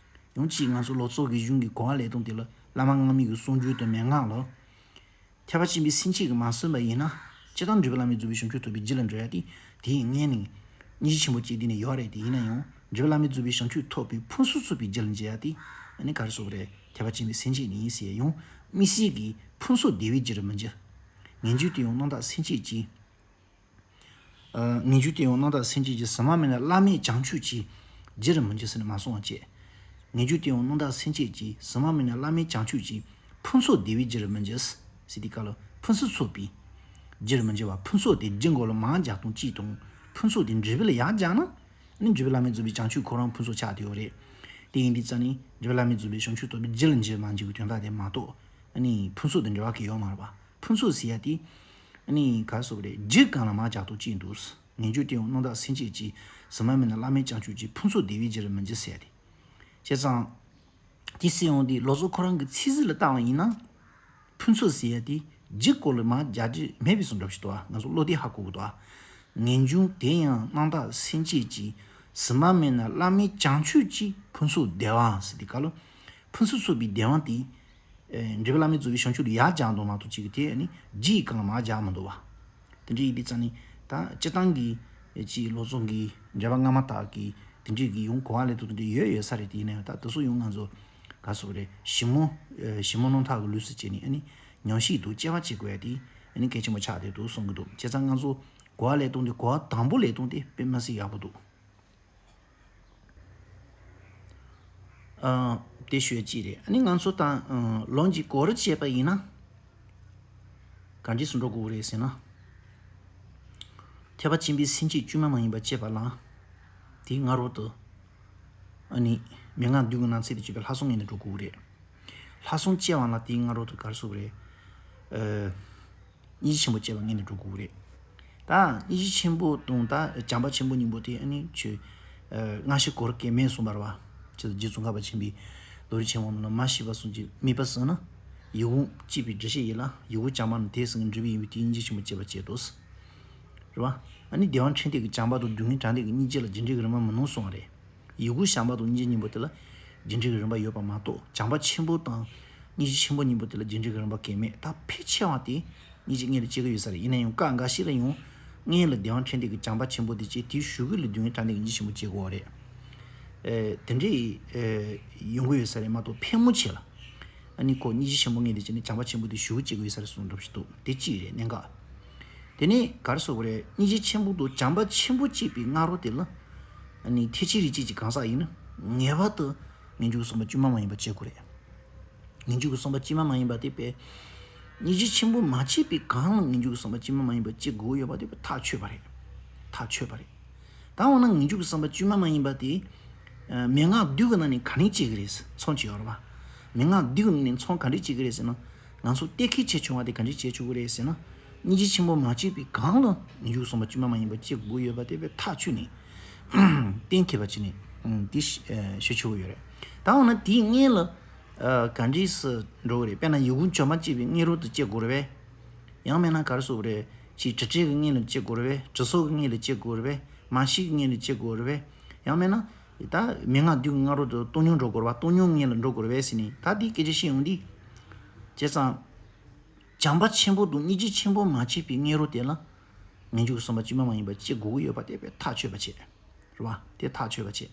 ཡང་གཅིག་ང་ཚོ་ལོ་ཙཱ་གི་གཞུང་གི་གོ་བ་ལེན་སྟངས་དེ་ལ་བླ་མ་སྔ་མའི་གི་གསུང་སྒྲོས་དང་མན་ངག་ལ། ཐེག་པ་ཆེན་པོའི་སེམས་བསྐྱེད་ཀྱིས་མ་ཟིན་པ་ཡིན་ན། སྤྱིར་བཏང་འབྲས་བུ་བླ་མེད་རྫོགས་པའི་བྱང་ཆུབ་ཐོབ་པའི་རྒྱུ་ལ་འགྲོ་ཡ་དེ་དེའི་སྔོན་ནས་སྙིང་རྗེ་ཆེན་པོ་སྐྱེས་དུས་ནས་ཡོད་རེད། དེ་ཡིན་ན་ཡང་འབྲས་བུ་བླ་མེད་རྫོགས་པའི་བྱང་ཆུབ་ཐོབ་པའི་ཕུན་སུམ་ཚོགས་པའི་རྒྱུ་ལ་འགྱུར་ཡ་དེ་ཨ་ནི་ག་རེ་ཟེར་དགོས་རེད། ཐེག་པ་ཆེན་པོའི་སེམས་བསྐྱེད་ནི་ཡིན་ཟེར་ཡང་དམིགས་བསལ་གྱི་ཕུན་ཚོགས་བདེ་བའི་རྒྱུ་རུ་མི་འགྱུར། ངེས་འབྱུང་དེ་ཡང་རྣམ་དག་སེམས་བསྐྱེད་ཀྱིས། ངེས་འབྱུང་དེ་ཡང་རྣམ་དག་སེམས་བསྐྱེད་ཀྱིས། གཟིགས་མ་མེད་ན་བླ་མེད་བྱང་ཆུབ་ཀྱི་རྒྱུ་རུ་མི་འགྱུར་ཟེར་ནས་མ་གསུངས་པ་བྱས། ངེས་འབྱུང་དེ་ཡང་རྣམ་དག་སེམས་བསྐྱེད་ཀྱིས། གཟིགས་མ་མེད་ན་བླ་མེད་བྱང་ཆུབ་ཀྱི་ཕུན་ཚོགས་བདེ་བའི་རྒྱུ་རུ་མི་འགྱུར་ཟེར་དུས་སྐབས་ལ་ཕུན་སུམ་ཚོགས་པའི་རྒྱུ་རུ་མི་འགྱུར་བ། ཕུན་ཚོགས་དེ་རྒྱུ་མགོ་ལ་མར་རྒྱག་སྟངས་གཅིག་དང་། ཕུན་ཚོགས་དེ་འབྲས་བུ་ལ་ཡར་རྒྱག་ན། ནི་འབྲས་བུ་བླ་མེད་རྫོགས་པའི་བྱང་ཆུབ་ཁོ་རང་ཕུན་ཚོགས་ཆགས་བསྡད་ཡོད་རེད། དེ་ཡིན་དུས་ཙང་ནི་འབྲས་བུ་བླ་མེད་རྫོགས་པའི་བྱང་ཆུབ་ཐོབ་པའི་རྒྱུ་ལ་འགྱུར་མ་འགྱུར་གྱི་དོན་དག་དེ་མ་གཏོགས། ཨ་ནི་ཕུན་ཚོགས་དང་འབྲེལ་བ་གང་ཡང་ཡོད་མ་རེད་པ། ཕུན་ཚོགས་ཟེར་ཡ་དེ། ཨ་ནི་ག་རེ་ཟེར་དགོས་རེད། རྒྱུ་གང་ལ་མར་རྒྱག་སྟངས་གཅིག་འདུག་ངེས་འབྱུང་དེ་ཡང་རྣམ་དག་སེམས་བསྐྱེད་ཀྱིས། གཟིགས་མ་མེད་ན་བླ་མེད་བྱང་ཆུབ་ཀྱི། ཕུན་ཚོགས་བདེ་བའི་རྒྱུ་རུ་མི་འགྱུར་ཟེར་ཡ་དེ། བྱས་ཙང་། དེ་ཟེར་ཡོང་དུས་ལོ་ཙཱ་ཁོ་རང་གི་ཚིག་གཟུགས་ལ་བལྟས་པ་ཡིན་ན། ཕུན་ཚོགས་ཟེར་ཡ་དེ་རྒྱུ་སྐོར་ལ་མར་རྒྱག་རྒྱུ་མེད་པའི་བཟོ་འདྲ་ཞིག་འདུག་ང་ཚོ་བློ་བདེ་ཧ་གོ་གི་འདུག་ངེས་འབྱུང་དེ་ཡང་རྣམ་དག་སེམས་བསྐྱེད་ཀྱིས། གཟིགས་མ་མེད་ན་བླ་མེད་བྱང་ཆུབ་ཀྱི་ཕུན་ཚོགས་བདེ་བ་ཟེར་དུས་སྐབས་ལ། ཕུན་སུམ་ཚོགས་པའི་བདེ་བ་དེ། འབྲས་བུ་བླ་མེད་རྫོགས་པའི་བྱང་ཆུབ་ལ་ཡར་སྦྱར་འདུག་མ་གཏོགས་གཅིག་གི་དེ་ནི་རྒྱུ་ཡི་སྒང་ལ་མར་སྦྱར་མི་འདུག་བ། དེ་འདྲ་ཡིན་དུས་ཙང་ནི་ད་སྤྱིར་བཏང་གི་ཅིག་ལོ་ཙཱ་གི་འགྲེལ་པ་སྔ་མ་དག་གི་དེ་འདྲའི་གི་ཡང་གོ་བ་ལེན་སྟངས་དེ་འདྲ་ཡོད་ཡོད་ས་རེད། དེ་ཡིན་ན་ཡང་ད་དེ་ཚོ་ཡང་ང་ཚོ་ག་རེ་ཟེར་དགོས་རེད། ཞིབ་མོ་ཞིབ་མོ་རྣམ་ཐར་གྱི་ལུགས་སུ་བྱས་ནས་ཨ་ནི་ཉམས་ཞིབ་དང་དཔྱད་པ་བྱེད་དགོས་ཡ་དེ་ཨ་ནི་གལ་ཆེན་པོ་ཆགས་བསྡད་འདུག་གསུང་གི་འདུག་བྱས་ཙང་ང་ཚོ་གོ་བ་ལེན་སྟངས་དེ་གོ་བ་དང་པོ་ལེན་སྟངས་དེ་དཔེ་མི་སྲིད་ཡག་པོ་འདུག་ཨ། དེ་ཞུ་ཡ་གཅིག་རེད། ཨ་ནི་ང་ཚོ་དང་ཨ་ལོན་གྱི་གོ་རུ་བྱས་པ་ཡིན་ན། ག་འདྲས་སུ་འགྲོ་དགོས་རེད་ཟེར་ན། ཐེག་པ་ཆེན་པོའི་སེམས་བསྐྱེད་བཅོས་མ་མ་ཡིན་པ་སྐྱེས་པ་ལ། དེའི་སྔ་རོལ་དུ། ཨ་ནི་མན་ངག་བདུན་གྱི་ནང་ཚན་དུ་གྱུར་པའི་ལྷག་བསམ་ངེས་ནས་འགྲོ་དགོས་རེད། ལྷག་བསམ་སྐྱེ་བ་ལ་དེའི་སྔ་རོལ་དུ་ག་རེ་ཟེར་དགོས་རེད། ཨ། སྙིང་རྗེ་ཆེན་པོ་སྐྱེ་བ་ངེས་ནས་འགྲོ་དགོས་རེད། ད་སྙིང་རྗེ་ཆེན་པོ་དང་ད་བྱམས་པ་ཆེན་པོ་གཉིས་པོ་དེ་ཨ་ནི་ཆོས། སྔ་ཕྱི་གོ་རུ་སྐྱེ་མེད་གསུངས་པ་རེད་བ། ཅེས་རྗེ་ཙོང་ཁ་པ་ཆེན་པོས་ལམ་རིམ་ཆེན་མོ་ནང་ལ་མ་ཤེས་པ་གསུམ་གྱི་དམིགས་པ་ཟིན་ན། ཡིད་འོང་སྐྱེས་པའི་འདྲི་བྱེད་ཡིན་ལ། ཡིད་འོང་བྱམས་པ་ནི་དེ་ཟིན་གྱི་འདྲི་བའི་ཡིན་པས་དེའི་སྙིང་རྗེ་ཆེན་པོ་སྐྱེ་བ་བྱེད་དོ། རེད་བ། ཨ་ནི་བདེ་བ་འཕྲིན་ལས་ཀྱི་བྱམས་པ་དང་སྡུག་བསྔལ་དྲག་ལས་ཀྱི་སྙིང་རྗེ་ལ་རྒྱུ་འབྲས་ཀྱི་རིམ་པ་མི་སྣང་གསུངས་པ་རེད། ཡིད་འོང་བྱམས་པ་དང་སྙིང་རྗེ་གཉིས་པོ་དེ་ལ་རྒྱུ་འབྲས་ཀྱི་རིམ་པ་ཡོད་པ་མ་གཏོགས། བྱམས་པ་ཆེན་པོ་དང་སྙིང་རྗེ་ཆེན་པོ་གཉིས་པོ་དེ་ལ་རྒྱུ་འབྲས་ཀྱི་རིམ་པ་གང་ཡང་མེད། ད་ཕལ་ཆེ་བ་དེ་སྙིང་རྗེ་སྔོན་ལ་སྐྱེ་གི་ཡོད་ས་རེད། ཡིན་ན་ཡང་སྐབས་འགའ་ཞིག་ལ་ཡང་སྔོན་ལ་བདེ་བ་འཕྲིན་ལས་ཀྱི་བྱམས་པ་ཆེན་པོ་དེ་སྐྱེས། དེའི་གཞུག་གུ་ལ་སྡུག་བསྔལ་དྲག་ལས་ཀྱི་སྙིང་རྗེ་ཆེན་པོ་སྐྱེ་དགོས་པ་རེད། ཨེ། དེ་འདྲའི་ཨེ་ཡོང་གི་ཡོད་ས་རེད་མ་གཏོགས་ཕལ་མོ་ཆེ་ལ། ཨ་ནི་ཁོ་སྙིང་རྗེ་ཆེན་པོ་སྔོན་ལ་སྐྱེས་ནས་བྱམས་པ་ཆེན་པོ་དེ་གཞུག་གུ་སྐྱེ་གི་ཡོད་ས་རེད་གསུངས་འདྲ་ཞིག་འདུག་དེ་གཅིག་རེད་གནད་འགག་དེ་ནས་ག་རེ་ཟེར་དགོས་རེད། སྙིང་རྗེ་ཆེན་པོ་དང་བྱམས་པ་ཆེན་པོ་སྐྱེས་པའི་སྔ་རོལ་དེ་ལ། ཨ་ནི་ཐེག་ཆེན་རིགས་གཅིག་གི་གང་ཟག་ཡིན་ན་ངེས་པར་དུ་ངེས་འབྱུང་གི་བསམ་པ་བཅོས་མ་མ་ཡིན་པ་སྐྱེ་དགོས་རེད། ངེས་འབྱུང་གི་བསམ་པ་བཅོས་མ་མ་ཡིན་པ་དེ་དཔེ། སྙིང་རྗེ་ཆེན་པོ་མ་སྐྱེས་པའི་གོང་ལ་ངེས་འབྱུང་གི་བསམ་པ་བཅོས་མ་མ་ཡིན་པ་སྐྱེ་དགོས་ཡོད་པ་དེ་དཔེ་ཐག་ཆོད་པ་རེད། ཐག་ཆོད་པ་རེད། ད་འོ་ན་ངེས་འབྱུང་གི་བསམ་པ་བཅོས་མ་མ་ཡིན་པ་དེ། ཨ། མན་ངག་བདུན་གྱི་ནང་ནས་ག་ནས་སྐྱེ་གི་རེད་མཚམས་ཅིག་ཡོད་རེད་བ། མན་ངག་བདུན་གྱི་ནང་ནས་མཚམས་ག་འདྲས་སྐྱེ་གི་རེད་ཟེར་ན། ང་ཚོ་གཏན་འཁེལ་བྱས་བྱུང་བ་དེ་ག་འདྲས་བྱས་བྱུང་གི་རེད་ཟེར་ན། སྙིང་རྗེ་ཆེན་པོ་མ་སྐྱེས་པའི་གོང་ལ་ངེས་འབྱུང་གསུམ་པ་བཅོས་མ་མ་ཡིན་པ་སྐྱེ་དགོས་ཡོད་པ་དེ་དཔེ་ཐག་ཆོད་ནས། གཏན་འཁེལ་བ་བྱས་ནས་འདི་ཞུ་ཆོག་གི་ཡོད་རེད། ད་འོ་ན་དེའི་སྔོན་ལ། ཨ་ག་འདྲས་སུ་འགྲོ་གི་རེད། དཔེར་ན་ཡིད་ཀྱི་བྱམས་པ་སྐྱེས་པའི་སྔོན་རོལ་དུ་སྐྱེ་དགོས་རེད་པས། ཡང་མིན་ན་ག་རེ་ཟེར་དགོས་རེད། ཅིག་དྲི་བྲལ་གྱི་སྔོན་ལ་སྐྱེ་དགོས་རེད་པས། དྲི་གཟོ་གི་སྔོན་ལ་སྐྱེ་དགོས་རེད་པས། མ་ཤེས་ཀྱི་སྔོན་ལ་སྐྱེ་དགོས་རེད་པས། ཡང་མིན་ན་ད་མན་ངག་བདུན་གྱི་སྔ་རོལ་དུ་སྟོང་སྙོམས་འགྲོ་དགོས་རེད་པ། སྟོང་སྙོམས་སྔོན་ལ་འགྲོ་དགོས་རེད་པས་ཟེར་ནས་ད་འདི་སྐད་ཆ་བཤད་ཡོང་དུས། བྱས་ཙང་། བྱམས་པ་ཆེན་པོ་དང་སྙིང་རྗེ་ཆེན་པོ་མ་སྐྱེས་པའི་སྔོན་རོལ་དེ་ལ། ངེས་འབྱུང་གི་བསམ་པ་བཅོས་མ་མ་ཡིན་པ་སྐྱེ་དགོས་ཀྱི་ཡོད་པ་དེ་དཔེ་ཐག་ཆོད་པ་བྱས། རེད་བ། དེ་ཐག་ཆོད་པ་བྱས།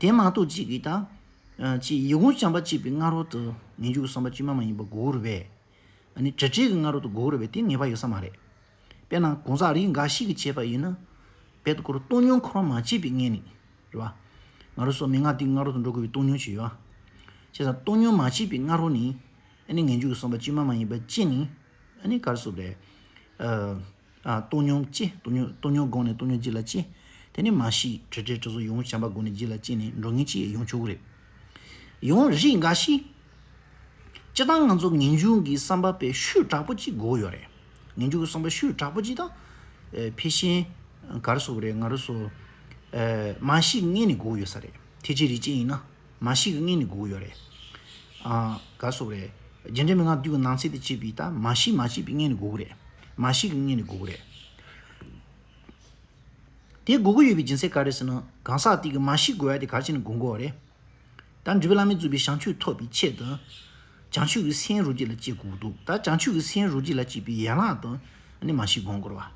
དེ་མ་གཏོགས་གཅིག་གིས་ད། ཅིག་ཡིད་ཀྱི་བྱམས་པ་སྐྱེས་པའི་སྔ་རོལ་དུ་ངེས་འབྱུང་གི་བསམ་པ་བཅོས་མ་མ་ཡིན་པ་དགོས་ཀྱི་རེད་པས། ཨ་ནི་དྲི་བྲལ་གྱི་སྔ་རོལ་དུ་དགོས་ཀྱི་རེད་པས་དེ་ངེས་པ་ཡོད་ས་མ་རེད། དཔེར་ན་གང་ཟག་རིགས་འགའ་ཞིག་གིས་བྱས་པ་ཡིན་ན། དཔེ་ཁོ་རང་སྟོང་སྙོམས་ཁོ་རང་མ་སྐྱེས་པའི་སྔོན་ནས། རེད་བ། ང་རང་ཚོ་མན་ངག་བདུན་སྔ་རོལ་དུ་འགྲོ་དགོས་པའི་སྟོང་སྙོམས་ཅིག་ཡོད། བྱས་ཙང་སྟོང་སྙོམས་མ་སྐྱེས་པའི་སྔ་རོལ་ནས། ཨ་ནི་ངེས་འབྱུང་གི་བསམ་པ་བཅོས་མ་མ་ཡིན་པ་སྐྱེས་ནས། ཨ་ནི་ག་རེ་ཟེར་དགོས་རེད། ཨ། ཨ། སྟོང་སྙོམས་སྐྱེས། སྟོང་སྙོམས་སྟོང་སྙོམས་སྒོ་ནས་སྟོང་སྙོམས་རྒྱུད་ལ་སྐྱེས། དེ་ནས་མ་ཤེས་དྲི་བྲལ་དྲི་གཟོ་ཡིད་ཀྱི་བྱམས་པ་སྒོ་ནས་རྒྱུད་ལ་སྐྱེས་ནས་འགྲོ་ངེས་ཅིག་ཡོང་ཆོག་གི་རེད། ཡང་རིགས་འགའ་ཞིག་སྤྱིར་བཏང་ང་ཚོ་ངེས་འབྱུང་གི་བསམ་པ་དཔེ་ཤུགས་དྲག་པོ་ཅིག་དགོས་ཡོད་རེད། ངེས་འབྱུང་གི་བསམ་པ་ཤུགས་དྲག་པོ་ཅིག་དང་། ཨེ། ཕལ་ཆེར་ག་རེ་ཟེར་དགོས་རེད། ང་རང་ཚོ་ཨེ། མ་ཤེས་སྔོན་ནས་དགོས་ཡོད་ས་རེད། ཐེག་ཆེན་རིགས་ཅན་ཡིན་ན་མ་ཤེས་ཀྱི་སྔོན་ནས་དགོས་ཡོད་རེད། ཨ། ག་རེ་ཟེར་དགོས་རེད། རྒྱུ་འབྲས་མན་ངག་བདུན་གྱི་ནང་ཚན་དེ་བྱས་པའི་ད་མ་ཤེས་མ་སྐྱེས་པའི་སྔོན་ནས་དགོས་ཀྱི་རེད། མ་ཤེས་ཀྱི་སྔོན་ནས་དགོས་ཀྱི་རེད། དེ་དགོས་ཀྱི་ཡོད་པའི་རྒྱུ་མཚན་ག་རེ་ཟེར་ན་གང་ཟག་དེ་གིས་མ་ཤེས་དགོས་ཡ་དེ་ག་རེ་བྱས་ནས་དགོས་དགོས་པ་རེད། ད་འགྲུབ་པའི་བླ་མས་བརྩམས་པའི་བྱང་ཆུབ་ཐོབ་པའི་ཆེད་དུ། བྱང་ཆུབ་ཀྱི་སེམས་རང་རྒྱུད་ལ་སྐྱེ་དགོས་འདུག་ད་བྱང་ཆུབ་ཀྱི་སེམས་རང་རྒྱུད་ལ་སྐྱེས་པའི་ཡན་ལག་དང་ནི་མ་ཤེས་སྒོམ་དགོས་རེད་བ།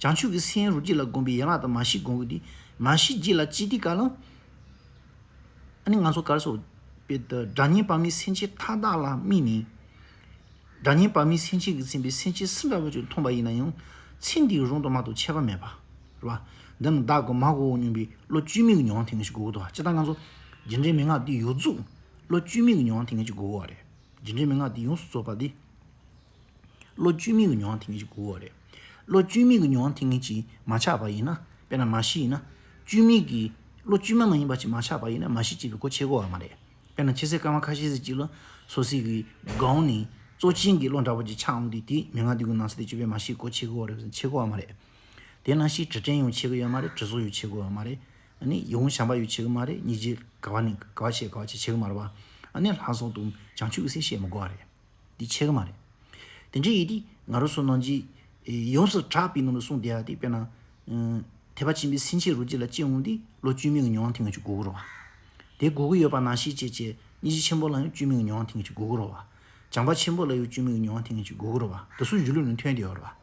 བྱང་ཆུབ་ཀྱི་སེམས་རང་རྒྱུད་ལ་སྒོམ་པའི་ཡན་ལག་དང་མ་ཤེས་སྒོམ་དགོས་དུས་མ་ཤེས་རྒྱུད་ལ་སྐྱེས་དུས་ག་ལ། ཨ་ནི་ང་ཚོ་ག་རེ་ཟེར་དགོས་རེད། སྒྲ་སྙན་པདྨའི་སེང་ཆེན་མཐའ་དག་ལ་དམིགས་ནས། སྒྲ་སྙན་པདྨའི་སེང་ཆེན་གྱིས་མཚན་པའི་སེང་ཆེན་སུ་འདྲ་བ་ཅིག་མཐོང་པ་ཡིན་ན་ཡང་ཚེ་འདིའི་རང་དང་མ་དང་ཁྱད་པར་མེད་པ། རེད་བ། འདི་ནི་བདག་གིས་མ་གོ་བར་མྱོང་བའི་བློ་བཅོས་མིན་གྱི་མྱོང་བ་ཐེབས་མཁན་ཞིག་དགོས་ཀྱི་འདུག་སྤྱིར་བཏང་ང་ཚོ་རྒྱུ་འབྲས་མན་ངག་འདི་ཡོངས་རྫོགས་བློ་བཅོས་མིན་གྱི་མྱོང་བ་ཐེབས་མཁན་ཞིག་དགོས་ཀྱི་རེད། རྒྱུ་འབྲས་མན་ངག་འདི་ཡོངས་སུ་རྫོགས་པ་འདི། བློ་བཅོས་མིན་གྱི་མྱོང་བ་ཐེབས་མཁན་ཞིག་དགོས་ཀྱི་རེད། བློ་བཅོས་མིན་གྱི་མྱོང་བ་ཐེབས་མཁན་ཞིག་མ་ཆགས་པ་ཡིན་ན། དཔེར་ན་མ་ཤེས་ཡིན་ན། བཅོས་མིན་གྱི་བློ་བཅོས་མ་མ་ཡིན་པ་ཞིག་མ་ཆགས་པ་ཡིན་ན་མ་ཤེས་ཅེས་པའི་གོ་ཆོད་ཀྱི་ཡོད་མ་རེད། དཔེར་ན་ཆོས་ཚན་སྐར་མ་ཁ་ཤས་ཤིག་ཅིག་ལ་སོ་སོའི་གི་སྒང་ནས་གཙོ་ཆེན་གྱི་བློ་འདྲ་པོ་ཅིག་ཆགས་འོང་དུས་དེ་མན་ངག་འདི་གི་ནང་གསེས་དེ་ཅིག་པའི་མ་ཤེས་གོ་ཆོད་ཀྱི་ཡོད་རེད་ཟེར་ན་ཆོད་ཀྱི་ཡོད་མ་རེད། དེ་ནང་བཞིན་དྲི་བྲལ་ཡང་ཆོད་ཀྱི་ཡོད་མ་རེད། དྲི་གཟོ་ཡང་ཆོད་ཀྱི་ཡོད་མ་རེད། ཨ་ནི་ཡིད་ཀྱི་བྱམས་པ་ཡང་ཆོད་ཀྱི་མ་རེད། སྙིང་རྗེ་ག་བ་ནས་ག་བ་ཆེ་ག་བ་ཆེ་ཆོད་ཀྱི་མ་རེད་བ། ཨ་ནི་ལྷག་བསམ་དང་བྱང་ཆུབ་ཀྱི་སེམས་བཤད་མི་དགོས་པ་རེད། འདི་ཆོད་ཀྱི་མ་རེད། དེ་འདྲ་ཡིན་དུས་ང་རང་ཚོ་ནང་གི་ཡོངས་སུ་གྲགས་པའི་ནང་ལ་གསུངས་བསྡད་ཡ་དེ་དཔེར་ན། ཐེག་པ་ཆེན་པོའི་སེང་ཆེན་རང་རྒྱུད་ལ་སྐྱེ་འོང་དུས་བློ་བཅོས་མིན་གྱི་མྱོང་བ་ཐེབས་མཁན་ཅིག་དགོས་ཀྱི་རེད་བ། དེ་དགོས་ཀྱི་ཡོད་པ་ནང་བཞིན་བྱས་བྱས་སྙིང་རྗེ་ཆེན་པོ་ལ་ཡང་བཅོས་མིན་གྱི་མྱོང་བ་ཐེབས་མཁན་ཅིག་དགོས་ཀྱི་རེད་བ། བྱམས་པ་ཆེན་པོ་ལ་ཡང་བཅོས་མིན་གྱི་མྱོང་བ་ཐེབས་མཁན་ཅིག་དགོས་ཀྱི་རེད་བ། དེ་ཚོ་གཞུང་ལུགས་ནང་ཐོན་བསྡད་ཡོད་རེད་བ།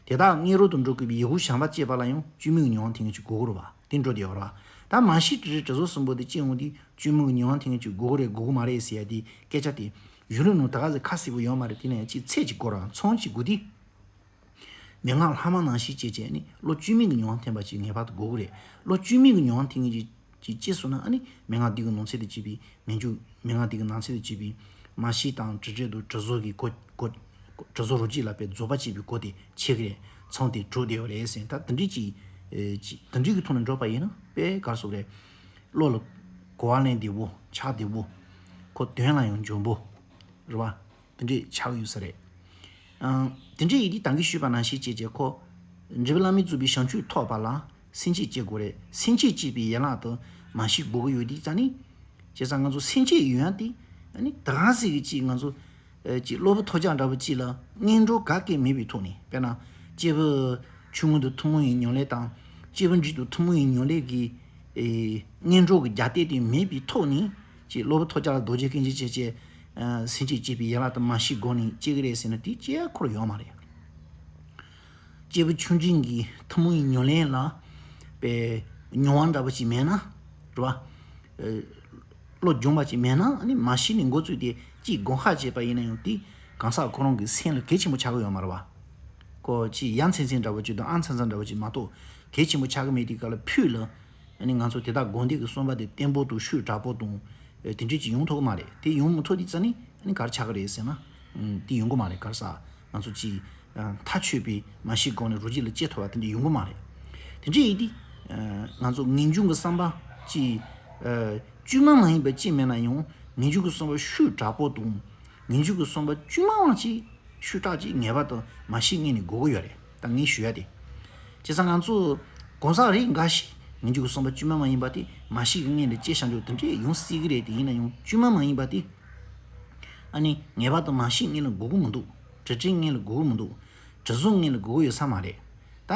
དེ་དག་སྔོན་རོལ་དུ་འགྲོ་དགོས་པའི་ཡིད་ཀྱི་བྱམས་པ་སྐྱེས་པ་ལ་ཡང་བཅོས་མིན་གྱི་མྱོང་བ་ཐེབས་མཁན་ཅིག་དགོས་ཀྱི་རེད་བ། དེ་འགྲོ་བསྡད་ཡོད་རེད་བ། ད་མ་ཤེས་དྲི་བྲལ་དྲི་གཟོ་གསུམ་པོ་དེ་སྐྱེ་འོང་དུས་བཅོས་མིན་གྱི་མྱོང་བ་ཐེབས་མཁན་ཅིག་དགོས་ཀྱི་རེད་དགོས་ཀྱི་མ་རེད་ཟེར་ཡ་དེ་སྐད་ཆ་དེ་གཞུང་ལུགས་ནང་ད་ག་ཟེ་ཁ་གསལ་པོ་ཡོད་མ་རེད། དེ་ནས་ཡང་ཅིག་ཚད་ཅིག་སྐོར་རང་མཚམས་ཅིག་དགོས་དུས། མན་ངག་ལྷག་མ་ནང་བཞིན་བྱས་བྱས་ནི་བློ་བཅོས་མིན་གྱི་མྱོང་བ་ཐེབས་པ་ཅིག་ངེས་པར་དུ་དགོས་ཀྱི་རེད། བློ་བཅོས་མིན་གྱི་མྱོང་བ་ཐེབས་མཁན་ཅིག་ཅིག་སྐྱེས་སོང་ན་ཨ་ནི་མན་ངག་འདི་གི་ནང་ཚན་དུ་བྱས་པའི་མན་ཇུ་མན་ངག་འདི་གི་ནང་ཚན་དུ་བྱས་པའི་མ་ཤེས་དང་དྲི་བྲལ་དང་དྲི་གཟོ་གི་གོ་གོ་དྲི་གཟོ་རང་རྒྱུད་ལ་དཔེ་རྫོགས་པ་བྱས་པའི་གོ་དེ་ཆོད་ཀྱི་རེད། མཚམས་དེ་གྲུབ་བསྡད་ཡོད་རེད་ཟེར། ད་དེ་འདྲའི་ཅིག་ཨེ་ཅིག་དེ་འདྲའི་གི་ཐོག་ནས་འགྲོ་པ་ཡིན་ན་དཔེ་ག་རེ་ཟེར་དགོས་རེད། བློ་ལ་གོ་བ་ལེན་བདེ་བོ་ཆགས་བདེ་བོ་ཁོ་དོན་ལ་ཡང་འཇོན་པོ་རེད་བ། དེ་འདྲས་ཆགས་ཡོད་ས་རེད། ཨང་། དེ་འདྲས་ཡིན་དུས་ད་གིན་ཞུས་པ་ནང་བཞིན་བྱས་བྱས་ཁོ། འགྲུབ་པའི་བླ་མས་བརྩམས་པའི་བྱང་ཆུབ་ཐོབ་པ་ལ་སེམས་བསྐྱེད་བྱེད་དགོས་རེད། སེམས་བསྐྱེད་བྱེད་པའི་ཡན་ལག་ཏུ་མ་ཤེས་དགོས་ཀྱི་ཡོད་དུས་ཙང་ནི། བྱས་ཙང་ང་ཚོ་སེམས་བསྐྱེད་ཡོད་ཡ་དེ། ཨ་ནི་ད་ག་ཟེ་གི་ཅིག་ང་ཚོ། ཨ་ཅིག་གློ་བུར་ཐོལ་རྒྱག་འདྲ་པོ་ཅིག་ལ་སྔོན་འགྲོ་ག་གེ་མེད་པའི་ཐོག་ནས་དཔེར་ན། སྐྱེས་བུ་ཆུང་ངུ་དང་ཐུན་མོང་བའི་ཉམས་ལེན་དང་། སྐྱེས་བུ་འབྲིང་དང་ཐུན་མོང་བའི་ཉམས་ལེན་གྱི། ཨེ། སྔོན་འགྲོ་གི་རྒྱབ་རྟེན་དེ་མེད་པའི་ཐོག་ནས། ཅིག་གློ་བུར་ཐོལ་རྒྱག་ལ་རྡོ་རྗེ་སྐུ་འགྱེད་བྱས་བྱས། ཨ། སེམས་བསྐྱེད་བྱེད་པའི་ཡན་ལག་དུ་མ་ཤེས་སྒོ་ནས་སྐྱེ་གི་རེད་ཟེར་ན་དེ་སྐྱེ་ཡ་ཁོ་རང་ཡོད་མ་རེད། སྐྱེས་བུ་ཆུང་འབྲིང་གི་ཐུན་མོང་བའི་ཉམས་ལེན་ལ་དཔེ་མྱོང་བ་འདྲ་པོ་ཅིག་མེད་ན། རེད་བ། ཨ། བློ་སྦྱོང་པ་ཅིག་མེད་ན་ནི་མ་ཤེས་ནས་འགོ་བཙུགས་ཏེ་ཅིག་དགོངས་ཁ་བྱས་པ་ཡིན་ན་ཡང་དེ་གང་ཟག་ཁོ་རང་གི་སེམས་ལ་གལ་ཆེན་པོ་ཆགས་ཀྱི་ཡོད་མ་རེད་བ། ཁོ་ཅིག་ཡ་མཚན་མཚན་འདྲ་པོ་ཅིག་དང་ཨ་མཚན་མཚན་འདྲ་པོ་ཅིག་མ་གཏོགས་གལ་ཆེན་པོ་ཆགས་ཀྱི་མེད་དུས་ག་ལ་ཕུད་ལ། ཨ་ནི་ང་ཚོ་དེ་དག་དགོངས་འདུས་ཀྱི་གསུངས་པ་དེ་བརྟན་པོ་དང་ཤུགས་དྲག་པོ་དང་། ཨེ། དེ་འདྲས་ཅིག་ཡོང་ཐུབ་ཀྱི་མ་རེད། དེ་ཡོང་མི་ཐུབ་དུས་ཙང་ནི་ཨ་ནི་ག་རེ་ཆགས་ཀྱི་རེད་ཟེར་ན། ཨུམ། དེ་ཡོང་གི་མ་རེད། ག་རེ་ཟ། ང་ཚོ་ཅིག་ཨ། མཐའ་ཆོད་པའི་མ་ཤེས་སྒོ་ནས་རང་རྒྱུད་ལ་སྐྱེ་ཐུབ་པ་དེ་འདྲས་ཡོང་གི་མ་རེད། དེ་འདྲས་ཡིན་དུས། ཨ། ང་ཚོ་ངེས་འབྱུང་གི་བསམ་པ་ཅིག་ཨ། བཅོས་མ་མ་ཡིན་པ་ཅིག་མེད་ན་ཡང་ངེས་འབྱུང་གི་བསམ་པ་ཤུགས་དྲག་པོ་དང་། ངེས་འབྱུང་གི་བསམ་པ་བཅོས་མ་མ་ཅིག་ཤུགས་དྲག་ཅིག་ངེས་པར་དུ་མ་ཤེས་སྔོན་ནས་དགོས་ཀྱི་ཡོད་རེད། ད་ངས་ཞུ་ཡ་དེ། བྱས་ཙང་ང་ཚོ་གང་ཟག་རིགས་འགའ་ཞིག་ངེས་འབྱུང་གི་བསམ་པ་བཅོས་མ་མ་ཡིན་པ་དེ་མ་ཤེས་ཀྱི་སྔོན་ནས་སྐྱེས་བཞག་འཇོག་དེ་འདྲས་ཡོང་སྲིད་ཀྱི་རེད། དེ་ཡིན་ན་ཡང་བཅོས་མ་མ་ཡིན་པ་དེ་ ཨ་ནི་ངེས་པར་དུ་མ་ཤེས་ངེས་ལ་དགོས་ཀྱི་མི་འདུག་དྲི་དྲན་ངེས་ལ་དགོས་ཀྱི་མི་འདུག་དྲི་བཟོ་ངེས་ལ་དགོས་ཀྱི་ཡོད་ས་མ་རེད། ད་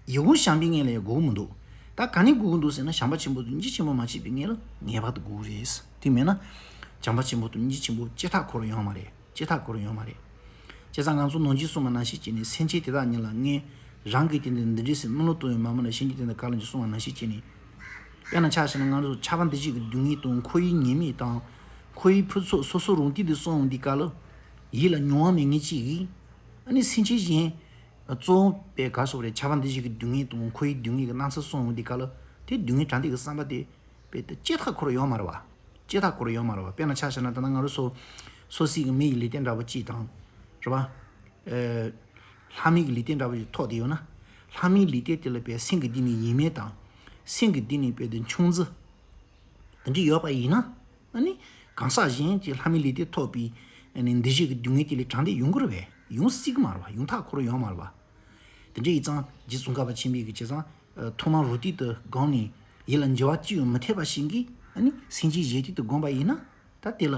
ཡིད་ཁུངས་བྱམས་པའི་ངེས་ལ་ཡང་དགོས་ཀྱི་མི་འདུག་ད་ག་ནས་དགོས་ཀྱི་འདུག་ཟེར་ན། བྱམས་པ་ཆེན་པོ་དང་སྙིང་རྗེ་ཆེན་པོ་མ་སྐྱེས་པའི་ངེས་ལ་ངེས་པར་དུ་དགོས་ཀྱི་རེད། དེ་མེད་ན་བྱམས་པ་ཆེན་པོ་དང་སྙིང་རྗེ་ཆེན་པོ་ཅི་ཐག་ཁོ་རང་ཡོད་མ་རེད། ཅི་ཐག་ཁོ་རང་ཡོད་མ་རེད། བྱས་ཙང་ང་ཚོ་ནང་རྒྱུད་གསུངས་པ་ནང་བཞིན་བྱས་ནས། སེམས་ཅན་དེ་དག་ཉིད་ལ་ངས་རང་གི་སྟེང་དུ་འདི་འདྲ་ཟེར་སྨོན་ལམ་བཏབ་ཡོད་མ་སྨོན་ལ། གཞན་གྱི་སྟེང་དུ་ག་ལ་འཇུག་གསུངས་པ་ནང་བཞིན་བྱས་ནས། དཔེར་ན་ཆ་བཞག་ན་ང་ཚོ་ཆགས་པ་འདུ་བྱེད་ཀྱི་སྡུག་བསྔལ་དང་། འཁོར་བའི་ཉེས་དམིགས་དང་། འཁོར་བའི་ཕུན་ཚོགས་སོ་སོ་རང་སྟེང་དུ་གསུངས་ཡོང་དུས་སྐབས་ལ། ཡིད་ལ་མྱོང་བ་མེད་མཁན་ཅིག་གིས། ཨ་ནི་སེམས་ཅན་གཞན་གཙོ་བོ་པའི་ག་སོགས་རེད། ཆགས་པ་འདུ་བྱེད་ཀྱི་སྡུག་བསྔལ་དང་འཁོར་བའི་སྡུག་བསྔལ་གྱི་སྣང་ཚུལ་གསུངས་ཡོང་དུས་སྐབས་ལ། དེ་སྡུག་བསྔལ་དྲང་བདེན་གྱི་བསམ་པ་དེ་དཔེ་དེ་ཅི་ཐག་ཁོ་རང་ཡོད་མ་རེད་བ། ཅི་ཐག་ཁོ་རང་ཡོད་མ་རེད་བ། དཔེར་ན་ཆ་བཞག་ན། ད་ལྟ་ང་རང་ཚོ་སོ་སོའི་གི་མི་ཡི་ལུས་རྟེན་འདྲ་པོ་ཅིག་དང་། རེད་བ། ཨེ། ལྷ་མི་གི་ལུས་རྟེན་འདྲ་པོ་ཅིག་ཐོགས་བསྡད་ཡོད་ན། ལྷ་མིའི་ལུས་རྟེན་དེ་ལ་དཔེ་སེམས་ཀྱི་སྟེང་ནས་ཡིད་མེད་དང་། སེམས་ཀྱི་སྟེང་ནས་དཔེ་དེ་མཆོང་རྫི་དེ་འདྲ་ཡོད་པ་ཡིན་ན། ཨ་ནི་གང་ཟག་གཞན་གྱི་ལྷ་མིའི་ལུས་རྟེན་ཐོགས་པའི། ཨ་ནི་འདུ་བྱེད་ཀྱི་སྡུག་བསྔལ་དེ་ལས་དྲང་བདེན་ཡོང་གི་རེད་པས། ཡོང་སྲིད་ཀྱི་མ་རེད་བ། ཡོང་ཐག་ཁོ་རང་ཡོད་མ་རེད་བ། དེ་འདྲ་ཡིན་ཙང་རྗེ་ཙོང་ཁ་པ་ཆེན་པོས་གི་བྱས་ཙང་། ཨ། ཐོག་མར་རང་སྟེང་དུ་སྒོམ་ནས་ཡིད་ལ་འགྱུར་བ་ཅི་ཡང་མི་ཐེབས་པ་ཞིག་གིས། ཨ་ནི་སེམས་ཅན་གཞན་སྟེང་དུ་སྒོམ་པ་ཡིན་ན། ད་དེ་ལ་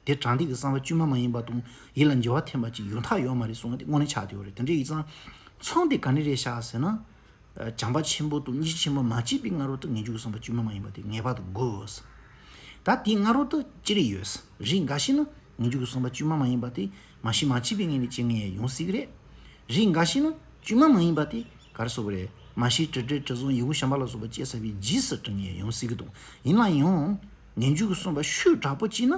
དེ་དྲང་བདེན་གྱི་བསམ་པ་བཅོས་མ་མ་ཡིན་པ་དང་། ཡིད་ལ་འགྱུར་བ་ཐེབས་པ་ཅིག་ཡོང་ཐག་ཡོད་མ་རེད་གསུངས་པ་དེ་དངོས་གནས་ཆགས་བསྡད་ཡོད་རེད། དེ་འདྲ་ཡིན་ཙང་མཚོན་དེ་ག་ནས་རེད་ཤག་ཟེར་ན། ཨ། བྱམས་པ་ཆེན་པོ་དང་སྙིང་རྗེ་ཆེན་པོ་མ་སྐྱེས་པའི་སྔ་རོལ་དུ་ངེས་འབྱུང་གི་བསམ་པ་བཅོས་མ་མ་ཡིན་པ་དེ་ངེས་པར་དུ་དགོས། ད་དེའི་སྔ་རོལ་དུ་ཅི་རིགས་ཡོད། རིགས་འགའ་ཞིག་ནི་ངེས་འབྱུང་གི་བསམ་པ་བཅོས་མ་མ་ཡིན་པ་དེ་མ་ཤེས་མ་སྐྱེས་པའི་ངང་ནས་སྐྱེ་ངེས་ཡོང་སྲིད་ཀྱི་རེད། རིགས་འགའ་ཞིག་ནི་བཅོས་མ་མ་ཡིན་པ་དེ་ག་རེ་ཟེར་དགོས་རེད། མ་ཤེས་དྲི་དྲན་དྲི་བཟོ་ཡིད་ཁུངས་བྱམས་པ་ལ་སོགས་པ་སྐྱེས་ཚར་བའི་རྗེས་སུ་དྲན་ངེས་ཡོང་སྲིད་ཀྱི་འདུག་ཡིན་ན་ཡང་ངེས་འབྱུང་གི་བསམ་པ་ཤུགས་དྲག་པོ་སྐྱེས་ན།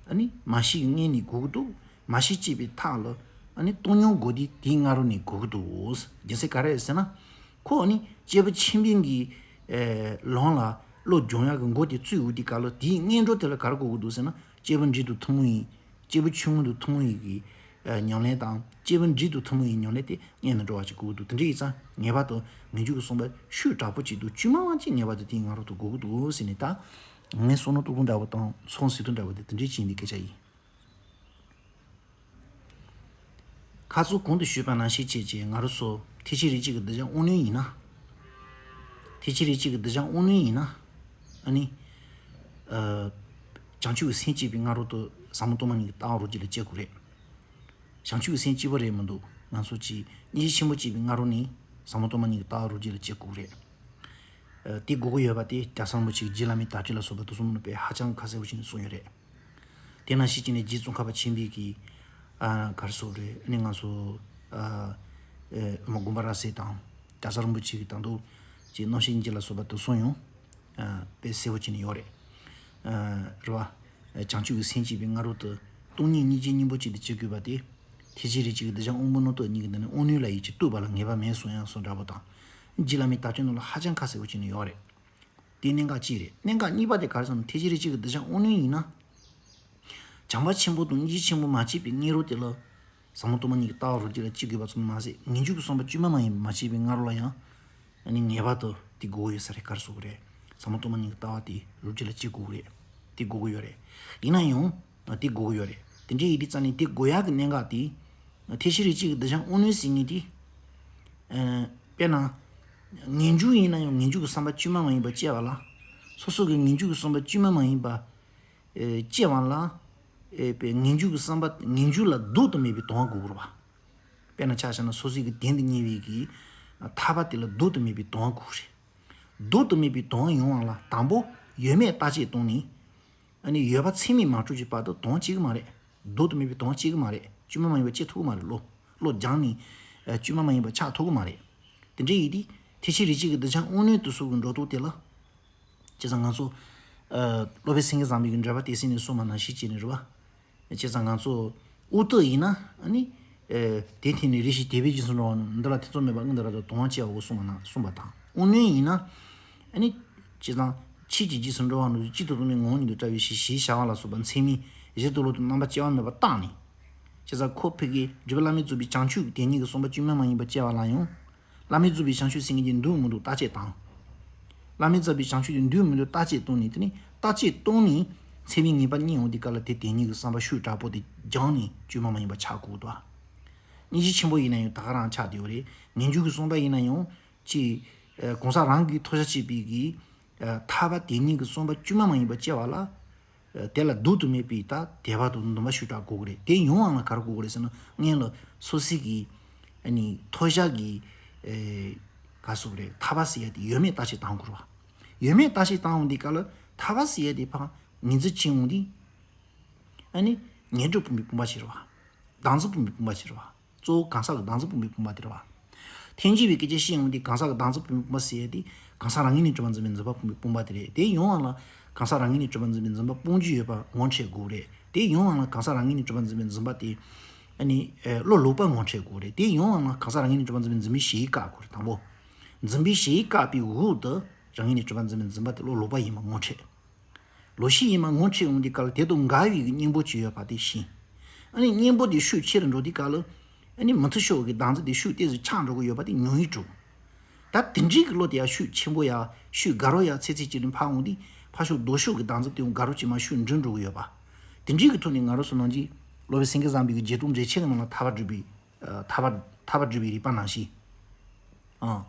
ཨ་ནི་མ་ཤེས་ཀྱི་སྔོན་ནས་འགོ་གི་འདུག་མ་ཤེས་སྐྱེས་པའི་མཐའ་ལ། ཨ་ནི་སྟོང་ཉིད་འགོག་དུས་དེའི་སྔ་རོལ་ནས་འགོ་གི་འདུག་རྒྱུ་མཚན་ག་རེ་རེད་ཟེར་ན། ཁོ་ཨ་ནི་སྐྱེས་བུ་ཆེན་པོའི་གི། ཨེ། ལམ་ལ་བློ་སྦྱོང་ཡག་གི་མགོ་དེ་བཙུགས་ཡོང་དུས་སྐབས་ལ། དེའི་སྔོན་འགྲོ་དེ་ལ་ག་རེ་དགོས་ཀྱི་འདུག་ཟེར་ན། སྐྱེས་བུ་འབྲིང་དང་ཐུན་མོང་བའི། སྐྱེས་བུ་ཆུང་ངུ་དང་ཐུན་མོང་བའི་གི། ཨེ། ཉམས་ལེན་དང་། སྐྱེས་བུ་འབྲིང་དང་ཐུན་མོང་བའི་ཉམས་ལེན་དེ་སྔོན་དུ་འགྲོ་བ་ཅིག་དགོས་ཀྱི་འདུག་དེ་འདྲ་ཡིན་ཙང་ངེས་པར་དུ་ངེས་འབྱུང་གི་བསམ་པ་ཤུགས་དྲག་པོ་ཅིག་དང་བཅོས་མ་མ་ཅིག་ངེས་པར་དུ་དེའི་སྔ་རོལ་དུ་དགོས་ཀྱི་འདུག་ཟེར་ནས། ད་ངས་བསམ་བློ་གཏོང་སྟངས་འདྲ་པོ་དང་མཚོན་བྱེད་སྟངས་འདྲ་པོ་དེ་དེ་འདྲ་ཅིག་ཡིན་པའི་སྐད་ཆ་ཡིན། ཁ་སང་གོང་དུ་ཞུས་པ་ནང་བཞིན་བྱས་བྱས་ང་རང་ཚོ་ཐེག་ཆེན་རིགས་གཅིག་གི་གདུལ་བྱ་དབང་རྣོན་ཡིན་ན། ཐེག་ཆེན་རིགས་གཅིག་གི་གདུལ་བྱ་དབང་རྣོན་ཡིན་ན། ཨ་ནི། ཨ། བྱང་ཆུབ་ཀྱི་སེམས་བསྐྱེད་པའི་སྔ་རོལ་དུ་ཟབ་མོ་སྟོང་པ་ཉིད་ཀྱི་ལྟ་བ་རང་རྒྱུད་ལ་སྐྱེ་དགོས་རེད། བྱང་ཆུབ་ཀྱི་སེམས་གཅིག་པོ་རེད་མི་འདུག་ང་ཚོ་གིས་སྙིང་རྗེ་ཆེན་པོ་བསྐྱེད་པའི་སྔ་རོལ་ནས་ཟབ་མོ་སྟོང་པ་ཉིད་ཀྱི་ལྟ་བ་རང་རྒྱུད་ལ་སྐྱེ་དགོས་རེད། ཨ། དེ་དགོས་ཀྱི་ཡོད་པ་དེ་རྒྱལ་ཚབ་རིན་པོ་ཆེ་གིས་རྗེ་བླ་མའི་དར་ཁྲིད་ལ་སོགས་པ་དེ་ཚོ་ནང་དཔེ་ཧ་ཅང་ཁ་གསལ་པོ་བྱས་ནས་གསུངས་ཡོད་རེད། དེ་ནང་བཞིན་བྱས་ནས་རྗེ་ཙོང་ཁ་པ་ཆེན་པོས་ཀྱིས། ཨ། ག་རེ་ཟེར་དགོས་རེད། ཨ་ནི་ང་ཚོ། ཨ། ཨེ། མ་དགོན་པ་ར་སེ་དང་རྒྱལ་ཚབ་རིན་པོ་ཆེ་གིས་ད་དུང་ཅིག་རྣམ་བཤད་སྙིང་རྗེ་ལ་སོགས་པ་དེ་ཚོ་ཡང་། ཨ། དཔེ་གསལ་པོ་བྱས་ནས་ཡོད་རེད། ཨ། རེད་བ། བྱང་ཆུབ་ཀྱི་སེམས་བསྐྱེད་པའི་སྔ་རོལ་དུ་སྟོང་ཉིད་སྙིང་རྗེའི་སྙིང་པོ་གཅིག་ཏུ་སྐྱེ་དགོས་པ་དེ། ཐེག་ཆེན་རིགས་གཅིག་གི་གདུལ་བྱ་དབང་པོ་རྣོན་རྟོག་གཉིས་ཀྱི་ནང་ནས་དབང་རྣོན་ལ་ཡིད་ཀྱིས་ལྟོས་པ་ལ་ངེས་པ་མེད་གསུངས་ཡང་གསུངས་འདྲ་པོ་དང་། རྗེ་བླ་མའི་དར་ཁྲིད་ནང་ལ་ཧ་ཅང་ཁ་གསལ་པོ་བྱས་ནས་ཡོད་རེད། དེ་གནད་འགག་གཅིག་རེད། གནད་འགག་གཉིས་པ་དེ་ག་རེ་ཟེར་ན། ཐེག་ཆེན་རིགས་གཅིག་གི་གདུལ་བྱ་དབང་རྣོན་ཡིན་ན། བྱམས་པ་ཆེན་པོ་དང་སྙིང་རྗེ་ཆེན་པོ་མ་སྐྱེས་པའི་སྔ་རོལ་དེ་ལ། ཟབ་མོ་སྟོང་པ་ཉིད་ཀྱི་ལྟ་བ་རང་རྒྱུད་ལ་སྐྱེ་དགོས་པ་ཙམ་མ་ཟད། ངེས་འབྱུང་གི་བསམ་པ་བཅོས་མ་མ་ཡིན་པ་མ་སྐྱེས་པའི་སྔ་རོལ་ལ་ཡང་། ཨ་ནི་ངེས་པར་དུ་དེ་དགོས་ཀྱི་ཡོད་ས་རེད། ག་རེ་ཟེར་དགོས་རེད། ཟབ་མོ་སྟོང་པ་ཉིད་ཀྱི་ལྟ་བ་དེ་རང་རྒྱུད་ལ་སྐྱེ་དགོས་ཀྱི་རེད། དེ་དགོས་ཀྱི་ཡོད་རེད། ཡིན་ན་ཡང་། ཨ། དེ་དགོས་ཀྱི་ཡོད་རེད། དེ་འདྲ་ཡིན་དུས་ཙང་ནས་དེ་དགོས་ཡག་གི་གནད་འགག་དེ། ཐེག་ཆེན་རིགས་གཅིག་གི་གདུལ་བྱ་དབང་རྣོན་ཟེར་མཁན་དེ། ཨ། དཔེར་ན། ངེས་འབྱུང་ཡིན་ན་ཡང་ངེས་འབྱུང་གི་བསམ་པ་བཅོས་མ་མ་ཡིན་པ་སྐྱེ་བ་ལ། སོ་སོ་གི་ངེས་འབྱུང་གི་བསམ་པ་བཅོས་མ་མ་ཡིན་པ། ཨེ། སྐྱེ་བ་ལ། ཨེ། པའི་ངེས་འབྱུང་གི་བསམ་པ། ངེས་འབྱུང་ལ་ལྡོག་ཏུ་མེད་པའི་དོན་དགོས་པ་རེད་བ། དཔེར་ན་ཆ་བཞག་ན་སོ་སོའི་གི་དོན་དུ་གཉེར་བའི་གི་ཐར་པ་དེ་ལ་ལྡོག་ཏུ་མེད་པའི་དོན་དགོས་རེད། ལྡོག་ཏུ་མེད་པའི་དོན་ཡོང་བ་ལ་དང་པོ་ཡོད་མེད་བརྟག་དཔྱད་བཏང་ནས། ཨ་ནི་ཡོད་པ་ཚད་མས་མ་གྲུབ་ཀྱི་བར་དུ་དོན་སྐྱེ་གི་མ་རེད། ལྡོག་ཏུ་མེད་པའི་དོན་སྐྱེ་གི་མ་རེད། བཅོས་མ་མ་ཡིན་པ་སྐྱེ་ཐུབ་ཀྱི་མ་རེད། བློ། བློ་སྦྱངས་ནས། ཨ། བཅོས་མ་མ་ཡིན་པ་ཆགས་ཐུབ་ཀྱི་མ་རེད། དེ་འདྲ་ཡིན་དུས་ཐེག་ཆེན་རིགས་གཅིག་གི་གདུལ་བྱ་དབང་རྣོན་དེ་ཚོ་གི་འགྲོ་སྟངས་དེ་ལ། བྱས་ཙང་ང་ཚོ། ཨ། སློབ་དཔོན་སེང་གེ་བཟང་པོའི་གི་འགྲེལ་པ་སྡེ་སྲིད་ནས་གསུངས་པ་ནང་བཞིན་བྱས་ནས་རེད་བ། བྱས་ཙང་ང་ཚོ་དབུ་སྟོད་ཡིན་ན། ཨ་ནི། ཨེ། དེ་ཐད་ནས་རེ་ཞིག་དད་པས་རྗེས་སུ་འགྲོ་བ་ནི། འདི་ལ་ཐེ་ཚོམ་མེད་པར་དངོས་འདི་ར་དང་དོན་སྤྱད་པའོ་གསུངས་པ་ན། གསུངས་པ་དང་། དབང་རྣོན་ཡིན་ན། ཨ་ནི། བྱས་ཙང་ཆོས་ཀྱི་རྗེས་སུ་འགྲོ་བ་རྣམས་གཅིག་ཏུ་རྫོགས་པའི་ངང་ཉིད་དུ་བཀྲལ་བའི་ཕྱིར་ཞེས་བྱ་བ་ལ་སོགས་པ་མཚན་མའི་གཞིར་དུ་བློ་དང་རྣམ་པ་སྐྱེ་བ་མེད་པར་བརྟགས་ནས། བྱས་ཙང་ཁོ་ཕ་གིར་སྒྲུབ་པ་བླ་མས་རྫོགས་པའི་བྱང་ཆུབ་དེ་ཉིད་ཀྱི་བསམ་པ་བཅོས་མ་མ་ཡིན་པ་སྐྱེ་བ་ལ་ཡང་། བླ་མས་རྫོགས་པའི་བྱང་ཆུབ་སེམས་ཀྱི་འདུག་མི་འདུག་བརྟག་དཔྱད་དང་། བླ་མས་རྫོགས་པའི་བྱང་ཆུབ་ཀྱི་འདུག་མི་འདུག་བརྟག་དཔྱད་བཏང་ནས། དེ་ནས་བརྟག་དཔྱད་བཏང་ནས་མཚན་མའི་ངེས་པ་རྙེད་ཡོང་དུས་སྐབས་ལ་དེ་དེ་ཉིད་ཀྱི་བསམ་པ་ཤུགས་དྲག་པོ་དེ་སྦྱངས་ནས་བཅོས་མ་མ་ཡིན་པ་ཆགས་དགོས་འདུག་སྙིང་རྗེ་ཆེན་པོ་ཡིན་ན་ཡང་ད་ག་རང་ཆགས་བསྡད་ཡོད་རེད། ངེས་འབྱུང་གི་བསམ་པ་ཡིན་ན་ཡང་ཅིག་ཨ། གང་ཟག་རང་གིས་ཐོབ་བྱ་བྱས་པའི་གི། ཨ། ཐར་པ་དེ་ཉིད་ཀྱི་བསམ་པ་བཅོས་མ་མ་ཡིན་པ་སྐྱེ་བ་ལ། དེ་ལ་བསྡུ་དུ་མེད་པའི་ད་དད་པ་དང་འདུན་པ་ཞུ་དྲག་དགོས་ཀྱི་རེད། དེ་ཡོང་བ་ལ་ག་རེ་དགོས་ཀྱི་རེད་ཟེར་ན། སྔོན་ལ་སོ་སོའི་གི་ཨ་ནི་མཐོ་བཞག་གི་ཨེ་ག་ཟེར་དགོས་རེད། ཐར་པ་ཟེར་ཡ་དེ་ཡོད་མེད་བརྟག་དཔྱད་བཏང་དགོས་རེད་བ། ཡོད་མེད་བརྟག་དཔྱད་བཏང་འོང་དུས་སྐབས་ལ་ཐར་པ་ཟེར་ཡ་དེ་ཕར་ངོས་འཛིན་བྱེད་འོང་དུས། ཨ་ནི་ངན་འགྲོ་ཕུང་པོའི་དཔུང་པ་ཞིག་རེད་བ། སྡང་འཛིན་ཕུང་པོའི་དཔུང་པ་ཞིག་རེད་བ། གཙོ་བོ་གང་ཟག་གི་སྡང་འཛིན་ཕུང་པོའི་དཔུང་པ་དེ་རེད་བ། ཐལ་འགྱུར་བའི་སྐད་ཆ་བཤད་འོང་དུས་གང་ཟག་གི་སྡང་འཛིན་ཕུང་པོའི་དཔུང་པ་ཟེར་ཡ་དེ་གང་ཟག་རང་ངོས་ནས་གྲུབ་པར་འཛིན་པའི་འཛིན་པ་ཕུང་པོའི་དཔུང་པ་དེ་རེད། དེ་ཡོང་བ་ལ་གང་ཟག་རང་ངོས་ནས་གྲུབ་པར་འཛིན་པའི་འཛིན་པ་སྤོང་རྒྱུ་ཡོད་པ་ངོ་འཕྲོད་དགོས་རེད། དེ་ཡོང་བ་ལ་གང་ཟག་རང་ངོས་ནས་གྲུབ་པར་འཛིན་པའི་འཛིན་པ་དེ་ཨ་ནི་ཨེ་བློ་ལོག་པ་ངོ་འཕྲོད་དགོས་རེད། དེ་ཡོང་བ་ལ་གང་ཟག་རང་ངོས་ནས་གྲུབ་པར་འཛིན་པའི་འཛིན་པའི་གཞི་ཡིས་བཀག་དགོས་རེད། དང་པོ། འཛིན་པའི་གཞི་ཡིས་བཀག་པའི་འོག་ཏུ་རང་ངོས་ནས་གྲུབ་པར་འཛིན་པའི་འཛིན་པ་དེ་བློ་ལོག་པ་ཡིན་པ་ངོ་འཕྲོད། ལོག་ཤེས་ཡིན་པ་ངོ་འཕྲོད་འོང་དུས་སྐབས་ལ་དེ་དང་འགལ་བའི་གཉེན་པོ་ཅིག་ཡོད་པ་དེ་ཤེས། ཨ་ནི་གཉེན་པོ་དེ་ཤུགས་ཆེ་རུ་འགྲོ་དུས་སྐབས་ལ། ཨ་ནི་མུ་མཐུད་ཕྱོགས་ཀྱི་སྡང་འཛིན་དེ་ཤུགས་ཏོག་ཙམ་ཆག་འགྲོ་གི་ཡོད་པ་དེ་ཉུང་ངུ་འགྲོ། ད་དེ་འདྲའི་གི་བློ་དེ་ཡང་ཤུགས་ཆེན་པོ་ཡང་ཤུགས་དགའ་རབ་ཡང་ཚད་ཚད་ཅིག་ནས་འཕར་འོང་དུས་ཕར་ཕྱོགས་ལྡོག་ཕྱོགས་ཀྱི་སྡང་འཛིན་དེ་ཡང་དགའ་རབ་ཅིག་མར་ཤུགས་འགྲོ་འགྲོ་གི་ཡོད་པ། དེ་འདྲའི་གི་ཐོག་ནས་ང་རང་ཚོ་ནང་གི་སློབ་དཔོན་སེང་གེ་བཟང་པོའི་གི་རྗེས་ཐོབ་འགྲེལ་ཆེན་གྱི་ནང་ལ་ཐར་པ་སྒྲུབ་པའི་ཨ་ཐར་པ་ཐར་པ་སྒྲུབ་པའི་རིགས་པ་ནང་བཞིན། ཨང་།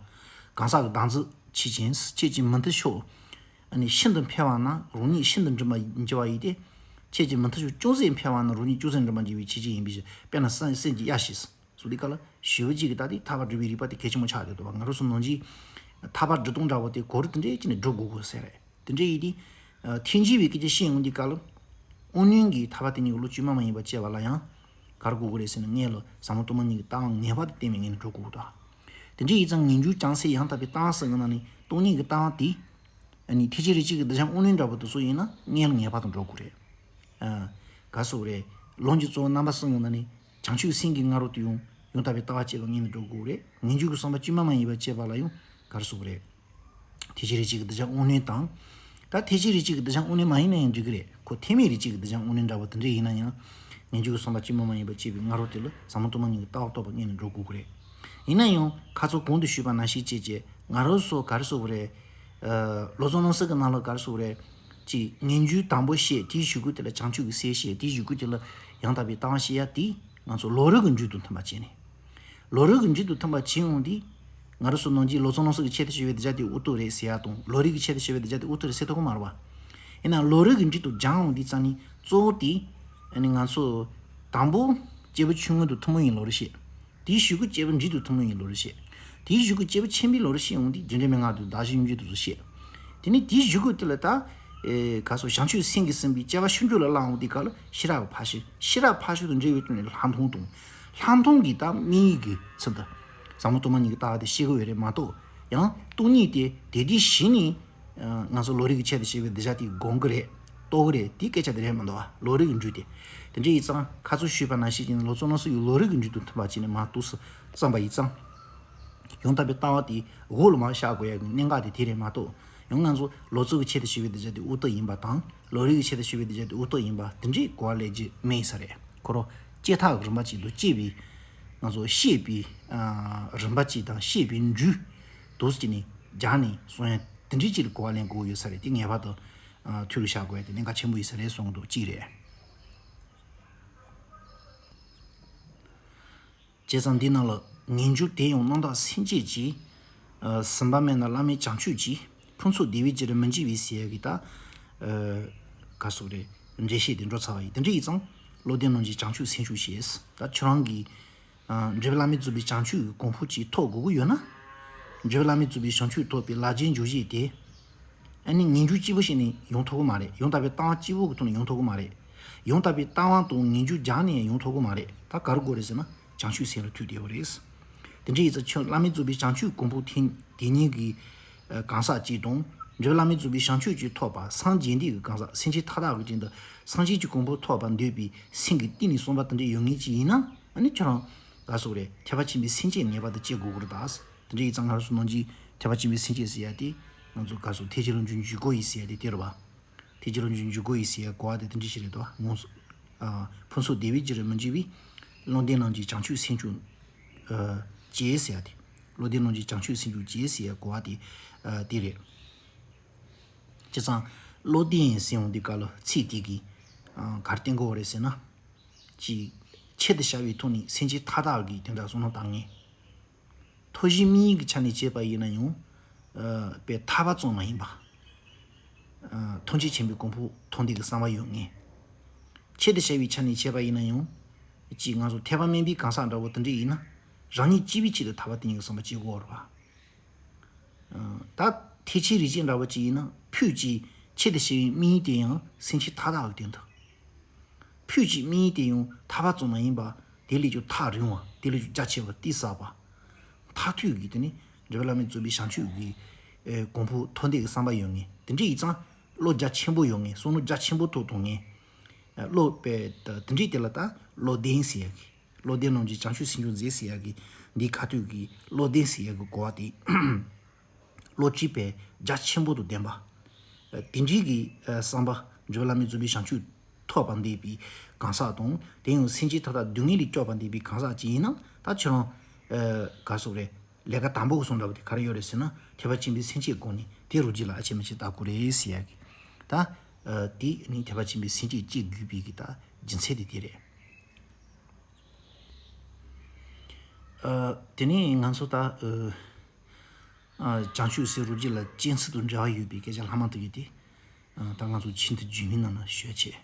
གང་ཟག་གི་སྡང་འཛིན་ཆེ་ཅིང་ཆེ་ཅིང་མུ་མཐུད་ཕྱོགས། ཨ་ནི་ཤིན་ཏུ་འཕེལ་བ་ན་རང་ཉིད་ཤིན་ཏུ་འགྲིབ་པར་འགྱུར་བ་ཡིན་ཏེ། ཆེ་ཅིང་མུ་མཐུད་ཕྱོགས་ཅུང་ཟད་འཕེལ་བ་ན་རང་ཉིད་ཅུང་ཟད་འགྲིབ་པར་འགྱུར་བའི་ཕྱིར་ཅན་ཡིན་པའི་ཕྱིར། དཔེར་ན་སེམས་སེམས་ཀྱི་གཡའ་ཞིག་སོ་དེ་ག་ལ་ཞེ་པོ་ཅིག་གི་ད་དེ་ཐར་པ་སྒྲུབ་པའི་རིགས་པ་དེ་གལ་ཆེན་པོ་ཆགས་ཡོད་དོ། ང་རང་ཚོ་ནང་གི་ཐར་པ་སྒྲུབ་སྟངས་འདྲ་བོ་དེ་གོ་རིམ་དེ་འདྲའི་ཅིག་ནས་སྒྲུབ་དགོས་དགོས་ཟེར་རེད། དེ་འདྲ་ཡིན་དུས། ཨ་ཐལ་འགྱུར་བའི་སྐད་ཆ་བཤད་ཡོང་དུས་སྐབས་ལ། དབང་རྣོན་གྱིས་ཐར་པ་དེ་ཉིད་ཀྱི་བློ་བཅོས་མ་མ་ཡིན་པ་བསྐྱེད་པ་ལ་ཡང་ག་རེ་དགོས་ཀྱི་རེད་ཟེར་ན། སྔོན་ལ་ཟབ་མོ་སྟོང་པ་ཉིད་ཀྱི་ལྟ་བ་ངེས་པར་དུ་བསྟེན་པའི་ངོས་ནས་འགྲོ་དགོས་ཀྱི་འདུག་དེ་འདྲ་ཡིན་ཙང་ངེས་འབྱུང་བྱང་སེམས་ཡང་དག་པའི་ལྟ་བ་ཟེར་གྱི་ན་ནི་སྟོང་ཉིད་ཀྱི་ལྟ་བ་དེ། ཨ་ནི་ཐེག་ཆེན་རིགས་གཅིག་གི་སྡིག་ཅན་དབང་རྣོན་འདྲ་པོ་དེ་ཚོ་ཡིན་ན་སྔོན་ལ་ངེས་པར་དུ་འགྲོ་དགོས་རེད། ཨ་ག་རེ་ཟེར་དགོས་རེད། ལམ་གྱི་གཙོ་བོ་རྣམ་པ་གསུམ་ཡོང་ན་ནི། བྱང་ཆུབ་སེམས་ཀྱི་ང་རོ་དེ་ཡང་ཡང་དག་པའི་ལྟ་བ་བསྐྱེད་པའི་ངོས་ནས་འགྲོ་དགོས་རེད། ངེས་འབྱུང་གི་བསམ་པ་བཅོས་མ་མ་ཡིན་པ་བསྐྱེད་པ་ལ་ཡང་ག་རེ་ཟེར་དགོས་རེད། ཐེག་ཆེན་རིགས་གཅིག་གི་སྡིག་ཅན་དབང་རྣོན་དང་། ད་ཐེག་ཆེན་རིགས་གཅིག་གི་སྡིག་ཅན་དབང་རྣོན་མ་ཡིན་ན་ཡང་འགྲིག་གི་རེད། ཁོ་ཐེག་དམན་རིགས་གཅིག་གི་སྡིག་ཅན་དབང་རྣོན་འདྲ་བོ་དེ་འདྲ་ཡིན་ན་ཡང་། ངེས་འབྱུང་གི་བསམ་པ་བཅོས་མ་མ་ཡིན་པ་བསྐྱེད་པའི་ང་རོ་དེ་ལ་ཟབ་མོ་སྟོང་པ་ཉིད་ཀྱི་ལྟ་བ་རྟོགས་པའི་ངོས་ནས་འགྲོ་དགོས་ཀྱི་རེད། ཡིན་ན་ཡང་ཁ་ཚོ་གོང་དུ་ཞུས་པ་ནང་བཞིན་བྱས་བྱས་ང་རང་ཚོ་ག་རེ་ཟེར་དགོས་རེད། ཨ་བློ་བཟང་རྣམ་གསུམ་གྱི་ནང་ལ་ག་རེ་ཟེར་དགོས་རེད། ཅིག་ངེས་འབྱུང་དང་པོ་བཤད། དེའི་གཞུག་གུ་དེ་ལ་བྱང་ཆུབ་ཀྱི་སེམས་བཤད། དེའི་གཞུག་གུ་དེ་ལ་ཡང་དག་པའི་ལྟ་བ་བཤད་ཡ་དེ་ང་ཚོ་ལམ་རིམ་གྱི་འགྲོས་དང་མཐུན་པ་བྱས་ནས། ལམ་རིམ་གྱི་འགྲོས་དང་མཐུན་པ་བྱེད་འོང་དུས། ང་རང་ཚོ་ནང་གི་བློ་བཟང་རྣམ་གསུམ་གྱི་ཆེད་དུ་བྱས་པའི་གདུལ་བྱ་དེ་ཨུ་ཏོ་རེད་ཟེར་ཡ་དང་། ལམ་རིམ་གྱི་ཆེད་དུ་བྱས་པའི་གདུལ་བྱ་དེ་ཨུ་ཏོ་རེད་ཟེར་ཐུབ་ཀྱི་མ་རེད་པ། ཡིན་ནའང་ལམ་རིམ་གྱི་འགྲོས་དང་སྦྱངས་འོང་དུས་ཙང་ནི་གཙོ་བོ་དེ། ཨ་ནི་ང་ཚོ་དང་པོ་སྐྱེས་བུ་ཆུང་ངུ་དང་ཐུན་མོང་བའི་ལམ་རིམ་བཤད། དེའི་གཞུག་གུ་སྐྱེས་བུ་འབྲིང་དང་ཐུན་མོང་བའི་ལམ་རིམ་བཤད། དེའི་གཞུག་གུ་སྐྱེས་བུ་ཆེན་པོའི་ལམ་རིམ་བཤད་འོང་དུས་རྒྱུ་འབྲས་མན་ངག་དང་བདག་གཞན་སྙོམས་འཇུག་དེ་ཚོ་བཤད། དེ་ནས་དེའི་གཞུག་གུ་དེ་ལ་ད། ཨེ་ག་རེ་ཟེར། བྱང་ཆུབ་སེམས་ཀྱིས་ཟིན་པའི་སྐྱེ་བ་ཕྱིར་འབྱུང་ལ་བསླབ་འོང་དུས་སྐབས་ལ་ཤེས་རབ་ཀྱི་ཕར་ཕྱིན། ཤེས་རབ་ཕར་ཕྱིན་དང་འབྲེལ་བའི་སྟེང་ནས་ལྷག་མཐོང་དང་། ལྷག་མཐོང་གིས་ད་དམིགས་ཡུལ་གྱི་ཚུལ་དུ་ཟབ་མོ་སྟོང་པ་ཉིད་ཀྱི་ལྟ་བ་དེ་ཤེས་ཀྱི་ཡོད་རེད་མ་གཏོགས། ཡང་སྟོང་ཉིད་དེ་དེ་དེ་བཞིན་ནི། ང་ཚོ་ལམ་རིམ་གྱི་ཆེད་དུ་བྱས་པའི་གདུལ་བྱ་དེ་སྒོམ་གྱི་རེད། རྟོགས་ཀྱི་རེད། དེའི་སྐད་ཆ་དེ་རེད་མ་གཏོགས་ལམ་རིམ་གྱི་འགྲོས་དེ། དེ་འདྲ་ཡིན་ཙང་ཁ་ཚོན་ཞུས་པ་ནང་བཞིན་གྱི་བློ་བཟང་རྣམ་གསུམ་གྱི་ལམ་རིམ་གྱི་འགྲོས་དང་མཐུན་པ་བྱས་ནས་མར་ཏོག་ཙམ་བརྩམས་པ་ཡིན་ཙང་། ཡང་དག་པའི་ལྟ་བ་དེ་འོག་ལ་མར་བཞག་དགོས་ཡ་གི་གནད་འགག་དེ་དེ་རེད་མ་གཏོགས། ཡང་ང་ཚོ་ལོག་རྟོག་གི་ཆེད་དུ་བྱས་པའི་གདུལ་བྱ་དེ་ཨུ་ཏོ་ཡིན་པ་དང་། ལམ་རིམ་གྱི་ཆེད་དུ་བྱས་པའི་གདུལ་བྱ་དེ་ཨུ་ཏོ་ཡིན་པ་དེ་འདྲའི་གོ་བ་ལེན་རྒྱུ་མེད་ས་རེད། ཁོ་རང་སྐྱེ་འཐག་གི་རིམ་པ་གཅིག་ཏུ་སྐྱེས་པའི། ང་ཚོ་བཤད་པའི་ཨ་རིམ་པ་གཅིག་དང་བཤད་པའི་འགྲོས་དུས་གཅིག་ནས་སྦྱར་ནས་གསུང་ཡ་དེ་འདྲའི་གཅིག་ལ་གོ་བ་ལེན་དགོས་ཡོད་ས་རེད། དེ་ངེས་པར་དུ་ཨ་ཐུགས་ལ་བཞག་དགོས་ཡ་དེ་གནད་འགག་ཆེན་པོ་ཡིན་ས་རེད་གསུང་གི་འདུག་གཅིག་རེད། བྱས་ཙང་འདི་ནང་ལ་ངེས་འབྱུང་དེ་ཡང་རྣམ་དག་སེམས་བསྐྱེད་ཀྱིས། ཨ་ཟིན་པ་མེད་ན་བླ་མེད་བྱང་ཆུབ་ཀྱི། ཕུན་ཚོགས་བདེ་བའི་རྒྱུ་རུ་མི་འགྱུར་བའི་ཟེར་ཡ་གི་ད། ཨ་ག་རེ་ཟེར་དགོས་རེད། འགྲེལ་བཤད་དེ་འགྲོ་ཚར་བ་ཡིན། དེ་འདྲ་ཡིན་ཙང་བློ་ལྡན་རྣམས་ཀྱིས་བྱང་ཆུབ་སེམས་མཆོག་བཞེས། ད་ཁྱོད་རང་གིས་ཨ་འབྲས་བུ་བླ་མེད་རྫོགས་པའི་བྱང་ཆུབ་ཀྱི་གོ་འཕང་ཅིག་ཐོབ་དགོས་ཀྱི་ཡོད་ན། འབྲས་བུ་བླ་མེད་རྫོགས་པའི་བྱང་ཆུབ་ཐོབ་པའི་ལག་རྗེས་འཇུག་བྱེད་དེ། ཨ་ནི་ངེས་འབྱུང་གཅིག་པུ་ཞིག་ནས་ཡོང་ཐུབ་ཀྱི་མ་རེད། ཡང་དག་པའི་ལྟ་བ་གཅིག་པུ་གི་ཐོག་ནས་ཡོང་ཐུབ་ཀྱི་མ་རེད། ཡང་དག་པའི་ལྟ་བ་དང་ངེས་འབྱུང་སྦྱར་ནས་ཡང་ཡོང་ཐུབ་ཀྱི་མ་རེད། ད་ག་རེ་དགོས་རེད་ཟེར་ན་བྱང་ཆུབ་སེམས་ལ་ཐུག་བསྡད་པ་རེད། དེ་འདྲ་ཡིན་ཙང་ཁྱོད་བླ་མེད་རྫོགས་པའི་བྱང་ཆུབ་གོ་འཕང་དེ་དེ་ཉིད་ཀྱི་གང་ཟག་གཅིག་དང་། འབྲས་བུ་བླ་མེད་རྫོགས་པའི་བྱང་ཆུབ་ཀྱི་ཐོབ་པ་སངས་རྒྱས་འདི་གི་གང་ཟག་སེམས་ཅན་མཐའ་དག་གི་རྐྱེན་དུ་སངས་རྒྱས་ཀྱི་གོ་འཕང་ཐོབ་པར་འདོད་པའི་སེམས་ཀྱི་གཏིང་ནས་བསམ་པ་དེ་འདྲ་ཡོད་མཁན་ཅིག་ཡིན་ན། ཨ་ནི་ཁྱོད་རང་ག་རེ་ཟེར་དགོས་རེད། ཐེག་པ་ཆེན་པོའི་སེམས་བསྐྱེད་ངེས་པར་དུ་བསྐྱེད་དགོས་ཀྱི་རེད་ད། དེ་འདྲ་ཡིན་ཙང་ང་རང་ཚོ་ནང་གི་ཐེག་པ་ཆེན་པོའི་སེམས་བསྐྱེད་ཟེར་ཡ་དེ་ང་ཚོ་ག་རེ་ཟེར། ཐེག་ཆེན་རང་བྱུང་འཇུག་སྒོ་ཡི་ཟེར་ཡ་དེ་དེ་རེད་བ། ཐེག་ཆེན་རང་བྱུང་འཇུག་སྒོ་ཡི་ཟེར་ཡ་གོ་བ་དེ་དེ་འདྲ་ཞིག་རེད་དོ། ངོ་སོ། ཨ་ཕུན་ཚོགས་བདེ་བའི་རྒྱུ་རུ་མི་འགྱུར་བའི། བློ་ལྡན་རྣམས་ཀྱིས་བྱང་ཆུབ་སེམས་མཆོག་ཨ་བསྐྱེད་ཟེར་ཡ་དེ། བློ་ལྡན་རྣམས་ཀྱིས་བྱང་ཆུབ་སེམས་མཆོག་བསྐྱེད་ཟེར་ཡ་གོ་བ་དེ་ཨ་དེ་རེད། བྱས་ཙང་བློ་ལྡན་ཟེར་འོང་དུས་སྐབས་ལ་ཚིག་དེ་གིས་ཨ་ག་རེ་བསྟན་གྱི་ཡོད་རེད་ཟེར་ན། ཅིག་ཆེད་དུ་བྱ་བའི་ཐོག་ནས་སེམས་ཅན་མཐའ་དག་གི་དེ་འདྲ་བསམ་བློ་བཏང་མཁན། ཐོག་གཞི་དམིགས་ཡུལ་གྱི་ཆ་ནས་བྱས་པ་ཡིན་ན་ཡང་། ཨ་དཔེ་ཐར་པ་ཙམ་མ་ཡིན་པ། ཐམས་ཅད་མཁྱེན་པའི་གོ་འཕང་ཐོབ་འདོད་ཀྱི་བསམ་པ་ཡོད་མཁན། ཆེད་དུ་བྱ་བའི་ཆ་ནས་བྱས་པ་ཡིན་ན་ཡང་། ཅིག་ང་ཚོ་ཐེག་པ་དམན་པའི་གང་ཟག་འདྲ་བོ་དེ་འདྲ་ཡིན་ན། རང་ཉིད་སྐྱིད་པའི་ཆེད་དུ་ཐར་པ་དེ་ཉིད་ཀྱི་བསམ་པ་སྐྱེ་དགོས་རེད་པ། ད་ཐེག་ཆེན་རིགས་ཅན་འདྲ་བོ་ཅིག་ཡིན་ན། ཕུད་ཀྱི་ཆེད་དུ་བྱ་བའི་དམིགས་ཡུལ་དེ་ཡང་སེམས་ཅན་མཐའ་དག་གི་དོན་དུ། ཕུད་ཀྱི་དམིགས་ཡུལ་དེ་ཡང་ཐར་པ་ཙམ་མ་ཡིན་པ། དེ་ལས་ཀྱང་ཐག་རིང་བ། དེ་ལས་ཀྱང་རྒྱ་ཆེ་བ། གཏིང་ཟབ་པ། མཐར་ཐུག་གི་དེ་ནི་འགྲོ་བའི་བླ་མའི་རྫོགས་པའི་བྱང་ཆུབ་ཀྱི་གོ་འཕང་ཐོབ་འདོད་ཀྱི་བསམ་པ་ཡོད་མཁན་དེ་འདྲ་ཡིན་ཙང་། བློ་རྒྱ་ཆེན་པོ་ཡོད་མཁན། བསམ་བློ་རྒྱ་ཆེན་པོ་ཐོག་གཏོང་མཁན། བློ་དཔེ་དེ་འདྲའི་དེ་ལ་ད་བློ་ལྡན་ཟེར་ཡ་གི། བློ་ལྡན་རྣམས་ཀྱི་བྱང་ཆུབ་སེམས་མཆོག་མཛེས་ཟེར་ཡ་གི། འདི་ག་དུས་ཀྱི་བློ་ལྡན་ཟེར་ཡ་གི་གོ་བ་དེ། བློ་སྐྱེད་པའི་རྒྱ་ཆེན་པོ་དང་ལྡན་པ། དེ་འདྲའི་གི་བསམ་པ། འགྲོ་བའི་བླ་མའི་རྫོགས་པའི་བྱང་ཆུབ་ཐོབ་པར་འདོད་པའི་གང་ཟག་དང་། དེ་ཡང་སེམས་ཅན་མཐའ་དག་སྡུག་བསྔལ་ལས་སྐྱོབ་པར་འདོད་པའི་གང་ཟག་ཅིག་ཡིན་ན། ད་ཁྱོད་རང་ག་སོགས་རེད། ལས་ཀ་དང་པོ་གི་སོང་འདྲ་བོ་དེ་ག་རེ་ཡོད་རེད་ཟེར་ན། ཐེག་པ་ཆེན་པོའི་སེམས་བསྐྱེད་སྒོ་ནས་དེ་རུ་རྒྱུད་ལ་ཨ་ཆེ་མ་ཆེ་ལྟ་དགོས་རེད་ཟེར་ཡ་གི། ད་དེ་ནི་ཐེག་པ་ཆེན་པོའི་སེམས་བསྐྱེད་སྐྱེ་དགོས་པའི་གི་ད་རྒྱུ་མཚན་དེ་དེ་རེད། དེ་ནས་ང་ཚོ་ད་བྱང་ཆུབ་སེམས་རུ་རྒྱུད་ལ་སྐྱེ་ཚུལ་དང་འབྲེལ་བ་ཡོད་པའི་སྐད་ཆ་ལྷག་མ་དེ་གི་དེ། ད་ང་ཚོ་ཆེས་མཐོའི་རྒྱུད་སྨིན་ནང་ན་ཤོད་ཆེ།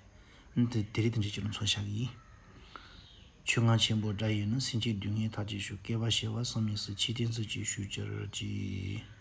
དེ་དེ་རིགས་དང་འབྲེལ་གྱི་ལུང་ཚོ་བཞག་གི་ཡིན། ཆོས་རྔ་ཆེན་པོ་སྒྲ་ཡིས་ནི། སེམས་ཅན་སྡུག་བསྔལ་མཐའ་ཅན་ཞི། བསྐལ་པ་བྱེ་བ་བསམ་མི་སྲིད། ཆོས་སྟོན་ཚུལ་གྱིས་ཞུ་གྱུར་ཅིག།